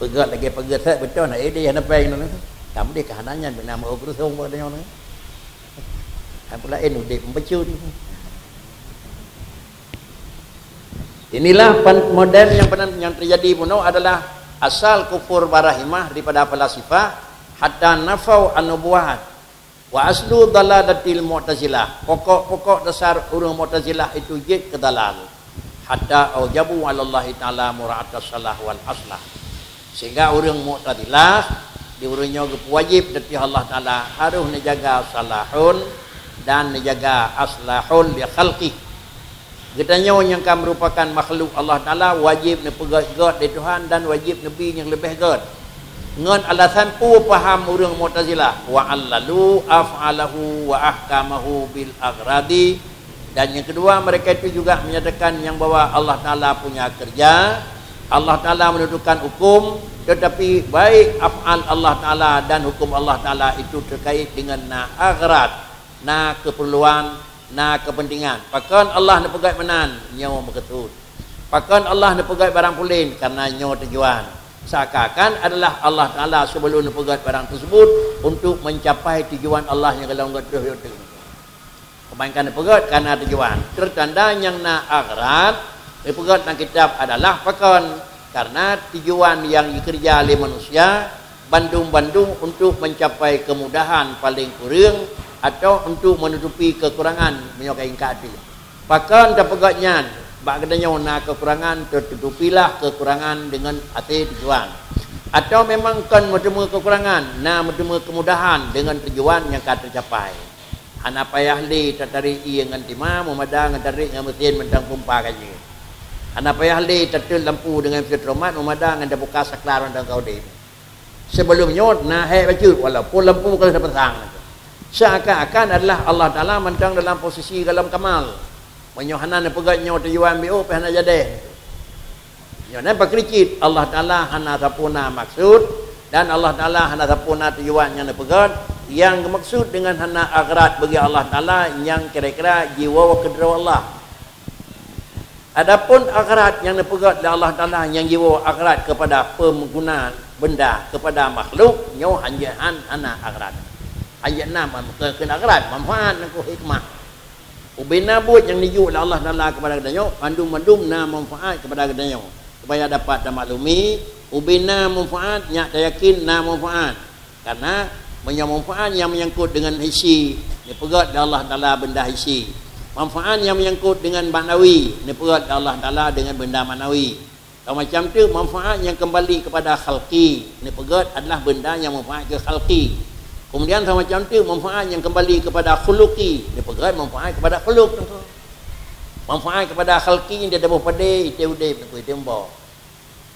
Peugöt lagèe peugöt sat beutôi na idéh hana péng nyan. Kamoe deh ka hana nyan beuna meu keurusong bak tanyoe nyan. Kan pula eh udép meubacut. Inilah pan-, model yang pernah, yang terjadi bunoe adalah asal kufur barahimah daripada falasifah hatta nafau an-nubuwat. Wa aslu dalalatil Mu'tazilah, pokok-pokok dasar ureueng Mu'tazilah itu jeuet keu dalal. Hatta aujabu 'alallahi ta'ala mura'atas salah wal aslah. Sehingga ureueng Mu'tazilah di ureueng nyoe geupeuwajéb ateueh Allah Ta'ala harôh neujaga salahun dan neujaga aslahun li khalqih. Geutanyoe nyang ka meurupakan makhluk Allah Ta'ala wajéb neupeugöt-göt lé Tuhan dan wajéb neubi nyang leubeh göt. Ngon alasan peue paham ureueng Mu'tazilah, wa allalu af'alahu wa ahkamahu bil aghradi, dan nyang keudua mereka itu juga menyatakan nyang bahwa Allah Ta'ala punya kerja, Allah Ta'ala menentukan hukum, tetapi baik af'al Allah Ta'ala dan hukum Allah Ta'ala itu terkait dengan na aghrad, na keperluan, na kepentingan. Pakon Allah neupeugöt meunan? Nyoe meukeusut. Pakon Allah neupeugöt barang pulen? Karena nyoe tujuan. Seakan-akan adalah Allah Ta'ala sebelum neupeugöt barang tersebut untuk mencapai tujuan Allah nyang golom geutroh yoh teuk. Kebanyakan neupeugöt karena tujuan. Tertanda nyang na aghrad neupeugöt lam kitab adalah pakon. Karena tujuan yang dikeureuja lé manusia bandum-bandum untuk mencapai kemudahan paling kureueng atau untuk menutupi kekurangan meunyoe ka ingkat ateueh. Pakon tapeugöt nyan? Bak geutanyoe na kekurangan, teututupilah kekurangan dengan até tujuan. Atau memang kon meuteumé kekurangan, na meuteumé kemudahan dengan tujuan nyang ka teucapai. Hana payah lé tatarek ié ngon tima, meumada ngon tatarek ngon meusén mantong pompa ka jeuet. Hana payah lé tateut lampu deungon fiotromat, meumada ngon tabuka saklar mantong ka udeb. Sibeulom nyoe na hék bacut, walaupun lampu ka lheueh tapasang. Seakan-akan adalah Allah Taala mantong dalam posisi dalam kamal. Meunyoe hana neupeugét nyoe tujuan B O, pih hana jadeh. Nyoe nan pakri cit, Allah Taala hana sapeue na maksud, dan Allah Taala hana sapeue na tujuan nyang neupeugét. Nyang geumaksud deungon hana agrat bagi Allah Taala nyang kira-kira jiwoe keudroe Allah. Adapun agrat nyang neupeugét lé Allah Taala nyang jiwoe agrat kepada peuguna benda, kepada makhluk, nyoe hanjeuet han hana agrat. Hanjeuet na man-, keu-, keu agrat, manfaat nangku hikmah. Ubena buet nyang neujok lé Allah Taala kepada geutanyoe, mandum-mandum na manfaat kepada geutanyoe. Supaya dapat tamaklumi, ubena manfaat nyak tayakin na manfaat. Karena meunyoe manfaat nyang menyangkut dengan hissi, neupeugét lé Allah Taala benda hissi. Manfaat nyang menyangkut dengan maknawi, neupeugét lé Allah Taala dengan benda maknawi. Macam tu manfaat nyang kembali kepada khalqi, neupeugét adalah benda nyang manfaat keu khalqi. Kemudian sama macam tu manfaat nyang kembali kepada khuluqi, neupeugét manfaat kepada khuluq. Manfaat kepada khalqi nyang teudaboh padé, ité udeb, ité mbok.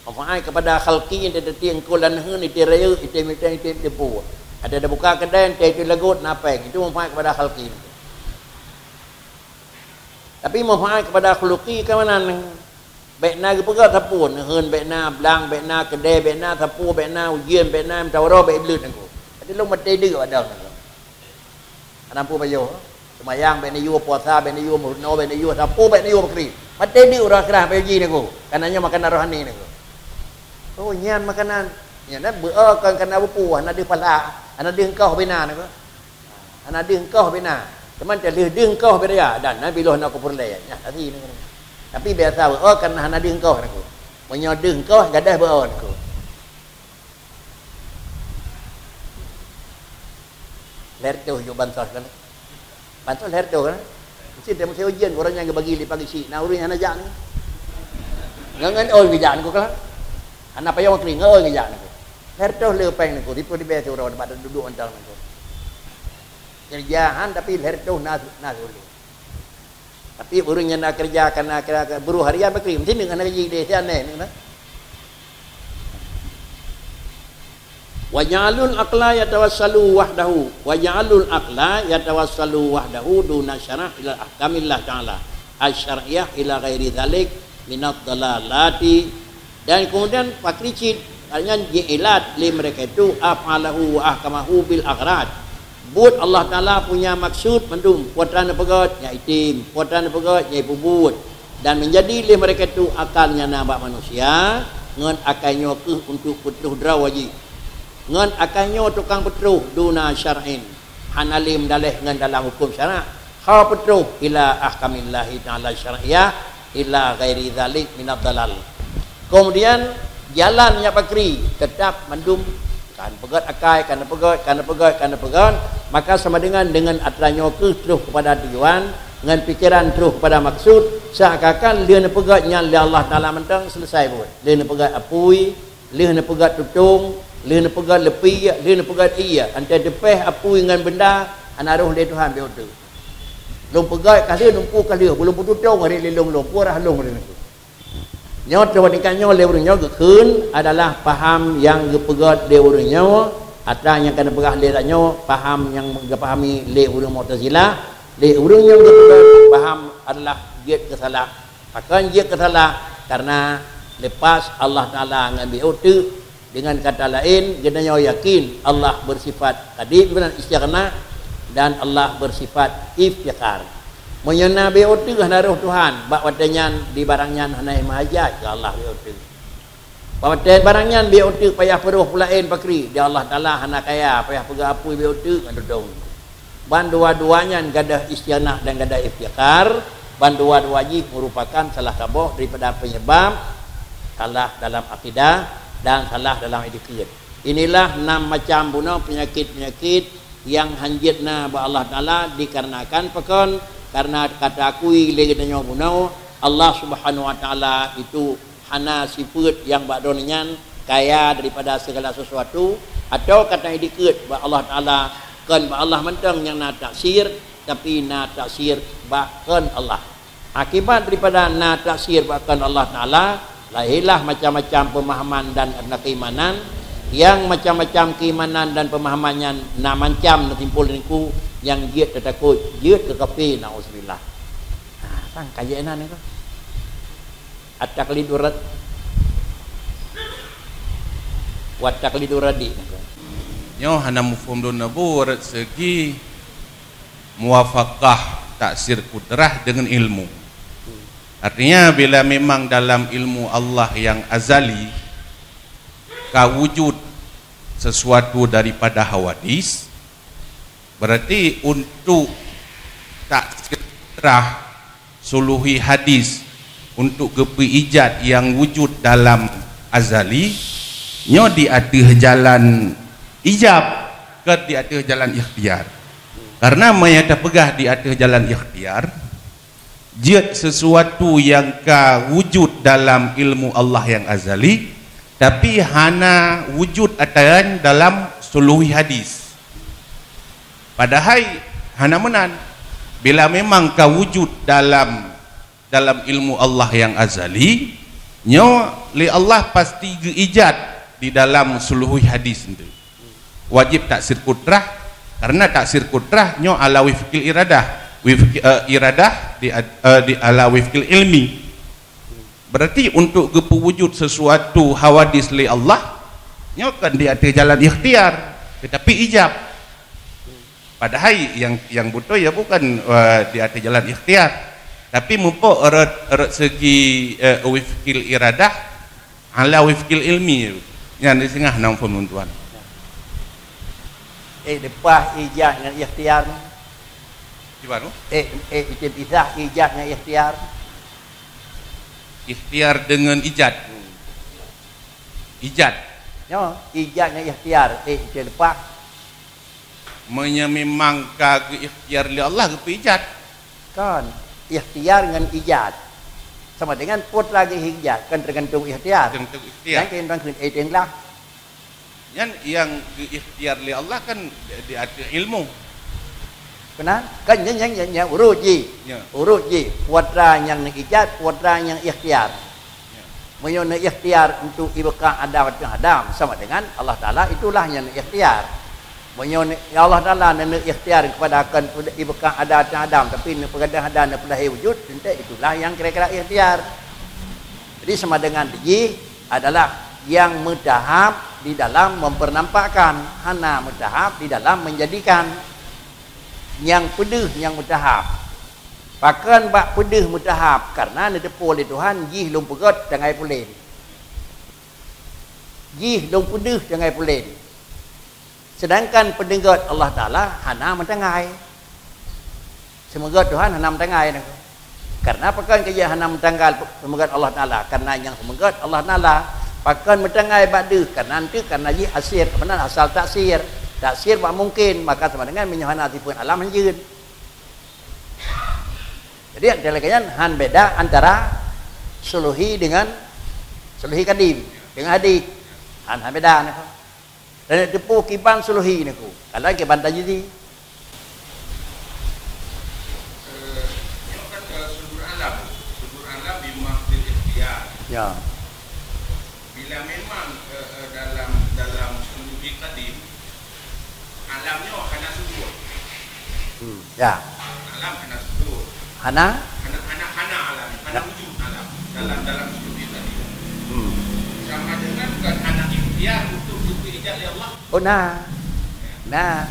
Manfaat kepada khalqi nyang teuti engkol dan hen, ité rayeuk, ité miteng, ité debu. Ada buka kedai, ité, ité lagot, na péng. Itu manfaat kepada khalqi. Tapi manfaat kepada khuluqi ka meunan. Bék na geupeugah sapeue, neuheun bék na, blang bék na, keudè bék na, sapeue bék na, ujeuen bék na, meusaweroe bék ibleuet nangku. Jadi lôn maté deuk pada nangku. Hana peue pajoh. Seumayang bék neuyue, puasa bék neuyue, meurunoe bék neuyue, sapeue bék neuyue, pakri. Maté deuk ureueng akhirat bék ji nangku. Karena nyoe makanan rohani nangku. Oh, nyan makanan. Nyan dah beu-, oh, kon kana bupu, hana deuh pala, hana deuh engkoh bina nangku. Hana deuh engkoh bina. Teuma teuh lheueh deuh engkoh beu raya, dan na biloh na keu peureulèe. Nyan hati nangku. Tapi biasa beu-, oh, karena hana deuh engkoh nangku. Meunyoe deuh engkoh, gadôh beu-, oh, nangku. Lhèe reutôh jok bansos kan. Bansos lhèe reutôh kan. Mesti dia mesti ujian, ureueng nyang geubagi lé pagi syiek. Na ureueng nyang hana jak ni. Ngon, ngon ôn geujak nangku kah. Hana payah keuring, ngon ôn geujak nangku. Lhèe reutôh lé péng nangku, ribu ribèe siuroe, bak duduek mantong nangku. Keureuja han, tapi lhèe reutôh na, na siuroe. Tapi ureueng nyang na keureuja, kana, kana, kana buruh harian bakri, meusineuk hana gaji deh, si aneh ni, nah. Wa ja'alul aqla yatawassalu wahdahu, wa ja'alul aqla yatawassalu wahdahu duna syarah ila ahkamillah ta'ala asy-syar'iyyah ila ghairi dzalik minadh dhalalati. Dan kemudian pakri cit, artinya ji'ilat lé mereka itu af'alahu wa ahkamahu bil aghrad. Buet Allah Taala punya maksud mandum, peue tan neupeugét, nyan item, peue tan neupeugét, nyan ipeubuet. Dan menjadi lé mereka itu akal nyang na bak manusia, ngon akai nyoe keuh untuk peutroh droe jih. Ngon akai nyoe tukang peutroh duna syar'in. Hana lé meudaleh ngon dalam huköm syarak. Kha peutroh ila ahkamillahi ta'ala syar'iyyah, ila ghairi dzalik minadh dhalal. Kemudian, jalan nyak pakri, tetap mandum, kan peugét akai, kan peugét, kan peugét, kan peugét, maka sama dengan, dengan atra nyoe keuh troh kepada tujuan, ngon pikiran troh kepada maksud, seakan-akan lheueh neupeugét nyan lé Allah Taala mantong selesai buet. Lheueh neupeugét apui, lheueh neupeugét tutong, lheueh neupeugét leupie, lheueh neupeugét ié, antara teupeh apui ngon benda, hana roh lé Tuhan beu teuk. Lôn peugét ka lheueh, lôn peue ka lheueh, ulôn peututong hari lé lôn, lôn peue rah lôn hari nangku. Nyoe teuh nyoe lé ureueng nyoe geukheun adalah paham nyang geupeugét lé ureueng nyoe, atra nyang ka neupeugah lé tanyoe, paham nyang geupahami lé ureueng Mu'tazilah, lé ureueng nyang geupeugét paham adalah jeuet keu salah. Pakon jeuet keu salah? Karena lepas Allah Taala ngon beu teuk, dengan kata laén, geutanyoe yakin Allah bersifat qadim, bukan istighna, dan Allah bersifat iftiqar. Meunyoe na beu teuk hana roh Tuhan, bak watèe nyan di barang nyan hana meuhajat keu Allah beu teuk. Bak watèe barang nyan beu teuk payah peuroh peulaén pakri, di Allah Taala hana kaya payah peugah apui beu teuk ngon tutong. Ban dua-dua nyan gadôh istighna dan gadôh iftiqar, ban dua-dua jih merupakan salah saboh daripada penyebab salah dalam akidah dan salah dalam itikad. Inilah enam macam bunoe penyakit-penyakit nyang hanjeuet na bak Allah Taala dikarenakan pakon? Karena ka taakui lé geutanyoe bunoe Allah Subhanahu Wa Taala itu hana sifeuet nyang bak droeneuh nyan kaya daripada segala sesuatu, atawa ka taiktikeuet bak Allah Taala kon bak Allah mantong nyang na taksir, tapi na taksir bak kheun Allah. Akibat daripada na taksir bak kheun Allah Taala, lahirlah macam-macam pemahaman dan keimanan. Yang macam-macam keimanan dan pemahaman nyan na macam na simpul ningku, nyang jeuet teutakot, jeuet keu kafé, naudzubillah. Ha, sang ka jeuet nan ningku. At-taqlidur rad-, wa taqlidur radi ningku. Nyoe hana muphom lôn na bu rot segi muwafaqah taksir kudrah dengan ilmu. Artinya, bila memang dalam ilmu Allah yang azali ka wujud sesuatu daripada hawadis, berarti untuk taksir kudrah suluhi hadis untuk geupeuijat yang wujud dalam azali, nyoe di ateueh jalan ijab, kon di ateueh jalan ikhtiar. Karena meunyoe tapeugah di ateueh jalan ikhtiar, jeuet sesuatu yang ka wujud dalam ilmu Allah yang azali, tapi hana wujud ata nyan dalam suluhi hadis. Padahai hana meunan. Bila memang ka wujud dalam, dalam ilmu Allah yang azali, nyoe lé Allah pasti geuijat di dalam suluhi hadis nyoe. Wajib taksir kudrah, karena taksir kudrah nyoe ala wifqil iradah, wifq-, eh, iradah di, eh, di ala wifqil ilmi. Berarti untuk geupeuwujud sesuatu hawadis lé Allah, nyoe kon di ateueh jalan ikhtiar, tetapi ijab. Padahai yang, yang beutôi ya bukan, eh, di ateueh jalan ikhtiar, tapi mupok rot, rot segi, eh, wifqil iradah, ala wifqil ilmi. Nyan di singoh na muphom lôn tuan. Eh, leupah ijab ngon ikhtiar. Di baru? Eh, eh, itu pisah ijab ngon ikhtiar. Ikhtiar dengan ijad. Hmm. Ijad. Nyoe, ijad ngon ikhtiar, eh, itu leupah. Meunyoe memang ka geu-ikhtiar lé Allah, geupeuijad. Kon, ikhtiar ngon ijad sama dengan putra geu-ijad, kan tergantung ikhtiar. Tergantung ikhtiar. Dan keu yang kheun, eh, tenglah. Nyan nyang geu-ikhtiar lé Allah kan di, di ateueh ilmu. Keunan, kan nyan, nyan, nyan, nyan urut jih. Ya. Urut jih, putra nyang neuijad, putra nyang ikhtiar. Ya. Meunyoe neuikhtiar untuk ibuka Adam ateueh Adam, sama dengan Allah Taala itulah nyang neuikhtiar. Meunyoe ne-, ya Allah Taala neuneuikhtiar kepada akan ibuka Adam ateueh Adam, tapi neupeugadang Adam neupeulahé wujud, teuntèe itulah nyang kira-kira ikhtiar. Jadi sama dengan jih adalah nyang meutahap di dalam mempernampakkan, hana meutahap di dalam menjadikan. Nyang peudeuh nyang meutahap. Pakon bak peudeuh meutahap? Karena neuteupeue lé Tuhan, jih lôn peugét tinggai pulen. Jih lôn peudeuh tinggai pulen. Sedangkan peuneugét Allah Taala hana meutinggai. Seumeugét Tuhan hana meutinggai. Karena pakon keu jih hana meutinggai seumeugét Allah Taala? Karena nyang seumeugét Allah Taala. Pakon meutinggai bak deuh? Karena eunteuk, karena jih asir, beuna asal taksir. Taksir bak mungken, maka sama dengan meunyoe hana sifeuet alam hanjeut. Jadi, lagèe nyan han beda antara suluhi dengan suluhi kadim, dengan hadis. Han, han beda, nah. Dan teupeu kiban suluhi nyoe ku, kalau kiban tajwidi. Eh, nyoe kan, eh, subur alam. Subur alam bi mahdhil ikhtiyar. Ya. Bila memang, eh, eh, dalam, dalam suluhi kadim, alam nyoe hana subur. Hmm, ya. Alam hana subur. Hana? Hana, hana, hana alam, hana wujud alam dalam, dalam suluhi tadi. Hmm. Sama dengan kan hana ikhtiar untuk dipeujak lé Allah. Oh, na. Na.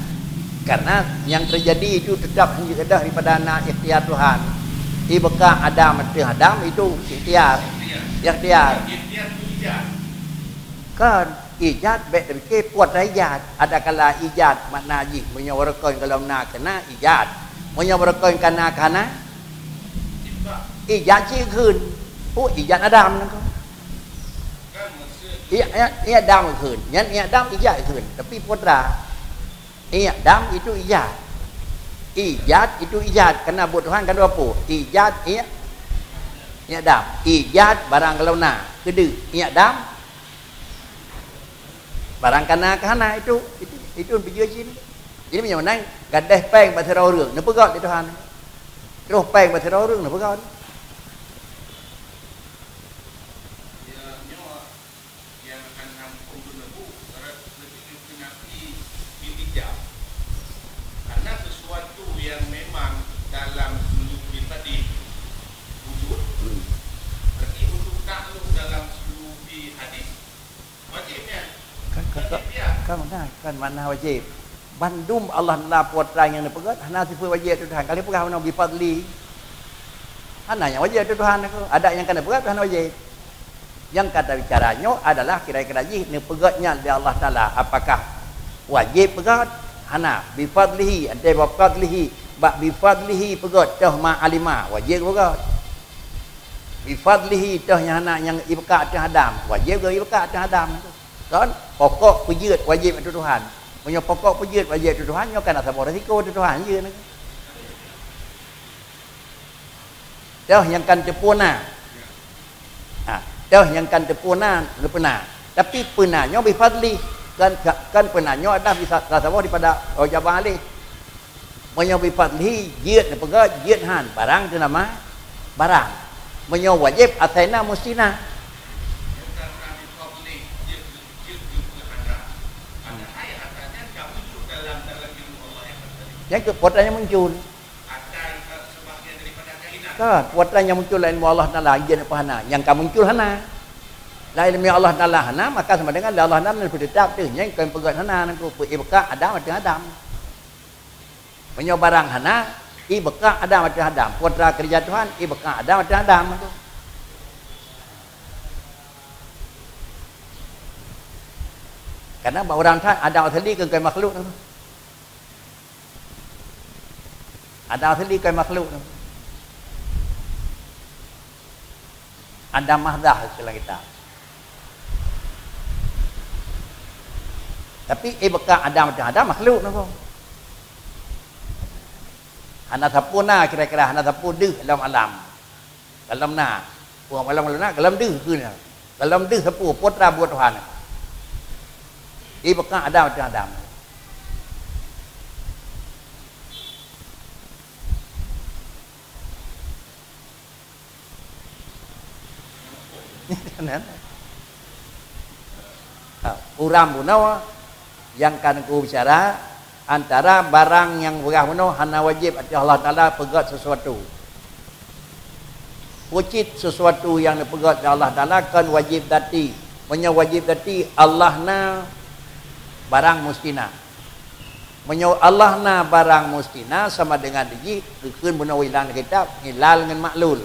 Karena yang terjadi itu tetap hanya kedah daripada na ikhtiar Tuhan. Ibuka Adam ateueh Adam itu ikhtiar. Ikhtiar. Ikhtiar. Ikhtiar itu ijad. Kan, ijad bèk tapike putra ijad. Adakala ijad makna jih meunyoe wareukon golom na keu na ijad. Meunyoe wareukon ka na keu hana, ijad cit kheun. Oh, ijad Adam nangko. Iya, iya, iya Adam kheun. Nyan iya Adam ijad kheun, tapi putra. Iya Adam itu ijad. Ijad itu ijad, karena buet Tuhan kan dua peue. Ijad, iya, iya Adam. Ijad barang kalau na, keudeuh. Iya Adam barang kana keu hana itu, itu, itu bijeu jih. Jadi meunyoe meunan, gadôh péng bak sidroe ureuëng, neupeugét lé Tuhan. Troh péng bak sidroe ureuëng, neupeugét. Nyang hana muphom keuneuk bu, rot leubeh keu nabi Elijah. Karena sesuatu yang memang dalam suluh pribadi wujud, Hmm. berarti untuk takluk dalam suluh hadis, wajib nyan. Kan, kan, kan, Wajib nyan. kan, kan, kan makna wajib. Bandum Allah Taala peue atra nyang neupeugét, hana sifeuet wajéb ateueh Tuhan. Ka lheueh peugah meunoe, "Bifadli." Hana nyang wajéb ateueh Tuhan aku. Adak nyang ka neupeugét hana wajéb. Nyang ka tabicara nyoe adalah kira-kira jih neupeugét nyan lé Allah Taala. Apakah wajéb peugét? Hana. "Bifadlihi", antara bak fadlihi, bak "bifadlihi" peugét, "toh ma alima", wajéb peugét. "Bifadlihi", toh nyang hana nyang ibeuka ateueh Adam, wajéb geuibeuka ateueh Adam. Kan? Pokok peujeuet wajéb ateueh Tuhan. Meunyoe pokok peujeuet wajéb ateueh Tuhan, nyoe kan na saboh risiko ateueh Tuhan, ya. Toh nyang kan teupeue na. Ha, toh nyang kan teupeue na, neupeuna. Tapi peuna nyoe bifadli, kan, kan peuna nyoe adalah bisa saboh daripada, oh, jabang alih. Meunyoe bifadlihi, jeuet neupeugét, jeuet han, barang teuh nama barang. Meunyoe wajéb, asai na musti na. Nyang keu peue atra nyang muncul. Kan, peue atra nyang muncul lam ilmu Allah Taala, jeuet neupeue hana. Nyang ka muncul hana. Lam ilmu Allah Taala hana, maka sama dengan Allah Taala neupeuteutap teuh. Nyang keu peugét hana, nangku, peue ibeuka Adam ateueh Adam. Meunyoe barang hana, ibeuka Adam ateueh Adam. Peue atra keureuja Tuhan, ibeuka Adam ateueh Adam. Karena bak ureuëng that Adam asli keu makhluk. Adam asli keu makhluk. Adam mahdah keu lam kitab. Tapi, eh, beuka Adam macam Adam makhluk nangku. Hana sapeue na kira-kira, hana sapeue deuh lom alam. Gohlom na. Peue gohlom na, gohlom deuh keu na. Gohlom deuh sapeue, peue atra buet Tuhan. Eh, beuka Adam macam Adam. Ha, ureuëng bunoe nyang ka neubicara antara barang nyang peugah bunoe hana wajéb ateueh Allah Taala peugét sesuatu. Peue cit sesuatu nyang neupeugét lé Allah Taala kon wajéb zati. Meunyoe wajéb zati, Allah na, barang musti na. Meunyoe Allah na, barang musti na, sama dengan jih geukheun bunoe ilang di kitab, ilal ngon maklul.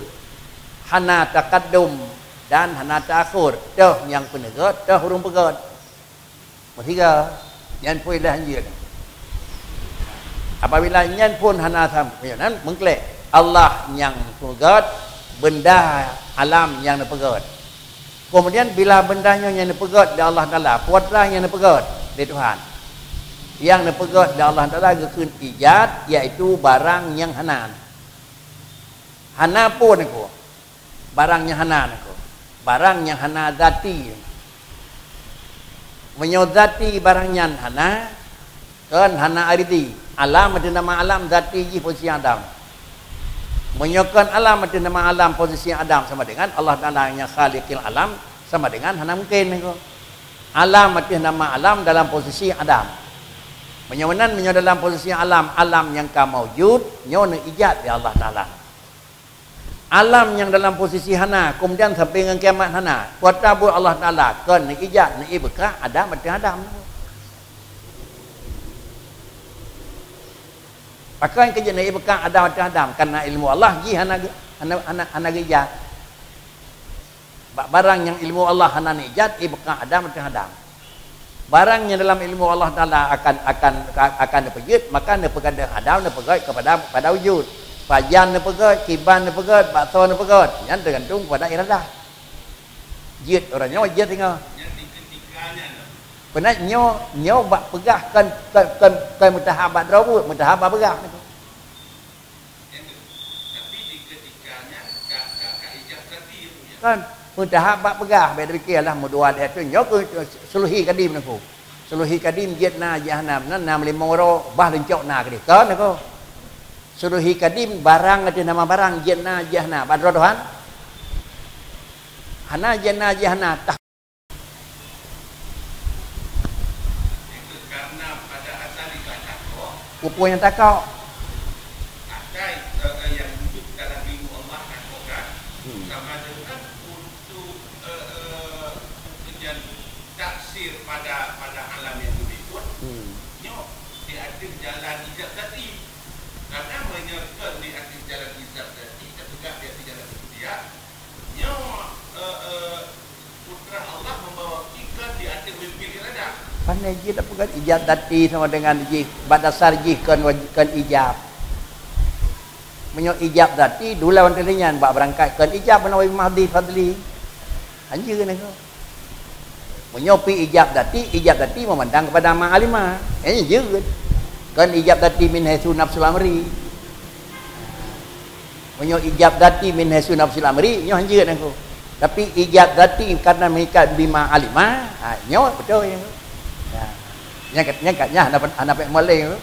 Hana taqaddum dan hana ta'akhur. Toh nyang peuneugét, toh ureuëng peugét. Meusiga, nyan pun ilah jeuet. Apabila nyan pun hana sam-, nyan meuklek. Allah nyang peugét, beunda alam nyang neupeugét. Kemudian, bila beunda nyoe nyang neupeugét lé Allah Taala, peue atra nyang neupeugét lé Tuhan. Nyang neupeugét lé Allah Taala geukheun ijad, yaitu barang nyang hana. Hana peue nangku. Barang nyang hana nangku. Barang nyang hana zati. Meunyoe zati barang nyan hana, kon hana aridi. Alam ateueh nama alam, zati jih posisi Adam. Meunyoe kon alam ateueh nama alam posisi Adam sama dengan Allah Taala nyang khaliqil alam, sama dengan hana mungken nangku. Alam ateueh nama alam dalam posisi Adam. Meunyoe meunan, meunyoe dalam posisi alam, alam nyang ka maujud, nyoe neuijad lé Allah Taala. Alam nyang dalam posisi hana, kemudian sampai ngon kiamat hana. Peue atra buet Allah Taala, kon neuijad, neuibeuka Adam ateueh Adam. Pakon keu jeuet neuibeuka Adam ateueh Adam? Karena ilmu Allah jih hana ge-, hana, hana, hana geuijad. Bak barang nyang ilmu Allah hana neuijad, ibeuka Adam ateueh Adam. Barang nyang dalam ilmu Allah Taala akan, akan, akan neupeujeuet, maka neupeugadôh Adam neupeugét keupada, pada wujud. Pajan neupeugét, kiban neupeugét, baksoe neupeugét, nyan teugantung keupada iradah. Jeuet uroe nyoe, jeuet singoh. Peue na nyoe, nyoe bak peugah kon, kon, kon, kon meutahap bak droe buet, meutahap bak peugah. Kan, meutahap bak peugah, bèk tapike lah meudua lhèe thôn, nyoe keuh suluhi kadim nangku. Suluhi kadim jeuet na jih hana, na, na meulimong uroe, bah leuncok na keudeh. Kon, kon. Suluhi kadim barang ateueh nama barang jeuet na jih hana. Bak droe Tuhan? Hana jeuet na jih hana. Tah. Itu karena pada asal itu takok. Rupanya takok. Asal, eh, eh, yang duduk dalam ilmu Allah takok kan? Hmm. Sama dengan untuk, eh, eh, pekerjaan taksir pada, pada alam yang lebih pun, hmm, nyoh di ateueh jalan ijab tadi. Karena meunyoe kon di ateueh jalan ijab tadi, kita peugah di ateueh jalan fitriah, nyoh, eh, eh, putra Allah membawa kita di ateueh wibil iradah. Pandai jih dak peugah ijab tadi sama dengan jih, bak dasar jih kon waj-, kon ijab. Meunyoe ijab tadi, dua wan teulinyan bak beurangkat kon ijab meunawai mahdi fadli. Anjeue nangko. Meunyoe pi ijab dati, ijab dati memandang kepada ma alimah. Eh, jeuet. Kan ijab dati min haitsu nafsul amri. Meunyoe ijab dati min haitsu nafsul amri, nyoh jeuet nangko. Tapi ijab dati karena mengikat bima alimah, ha, nyoh beutôi nangko. Ya. Nyang kat, nyang kat, nyah hana, hana pek moleng tu.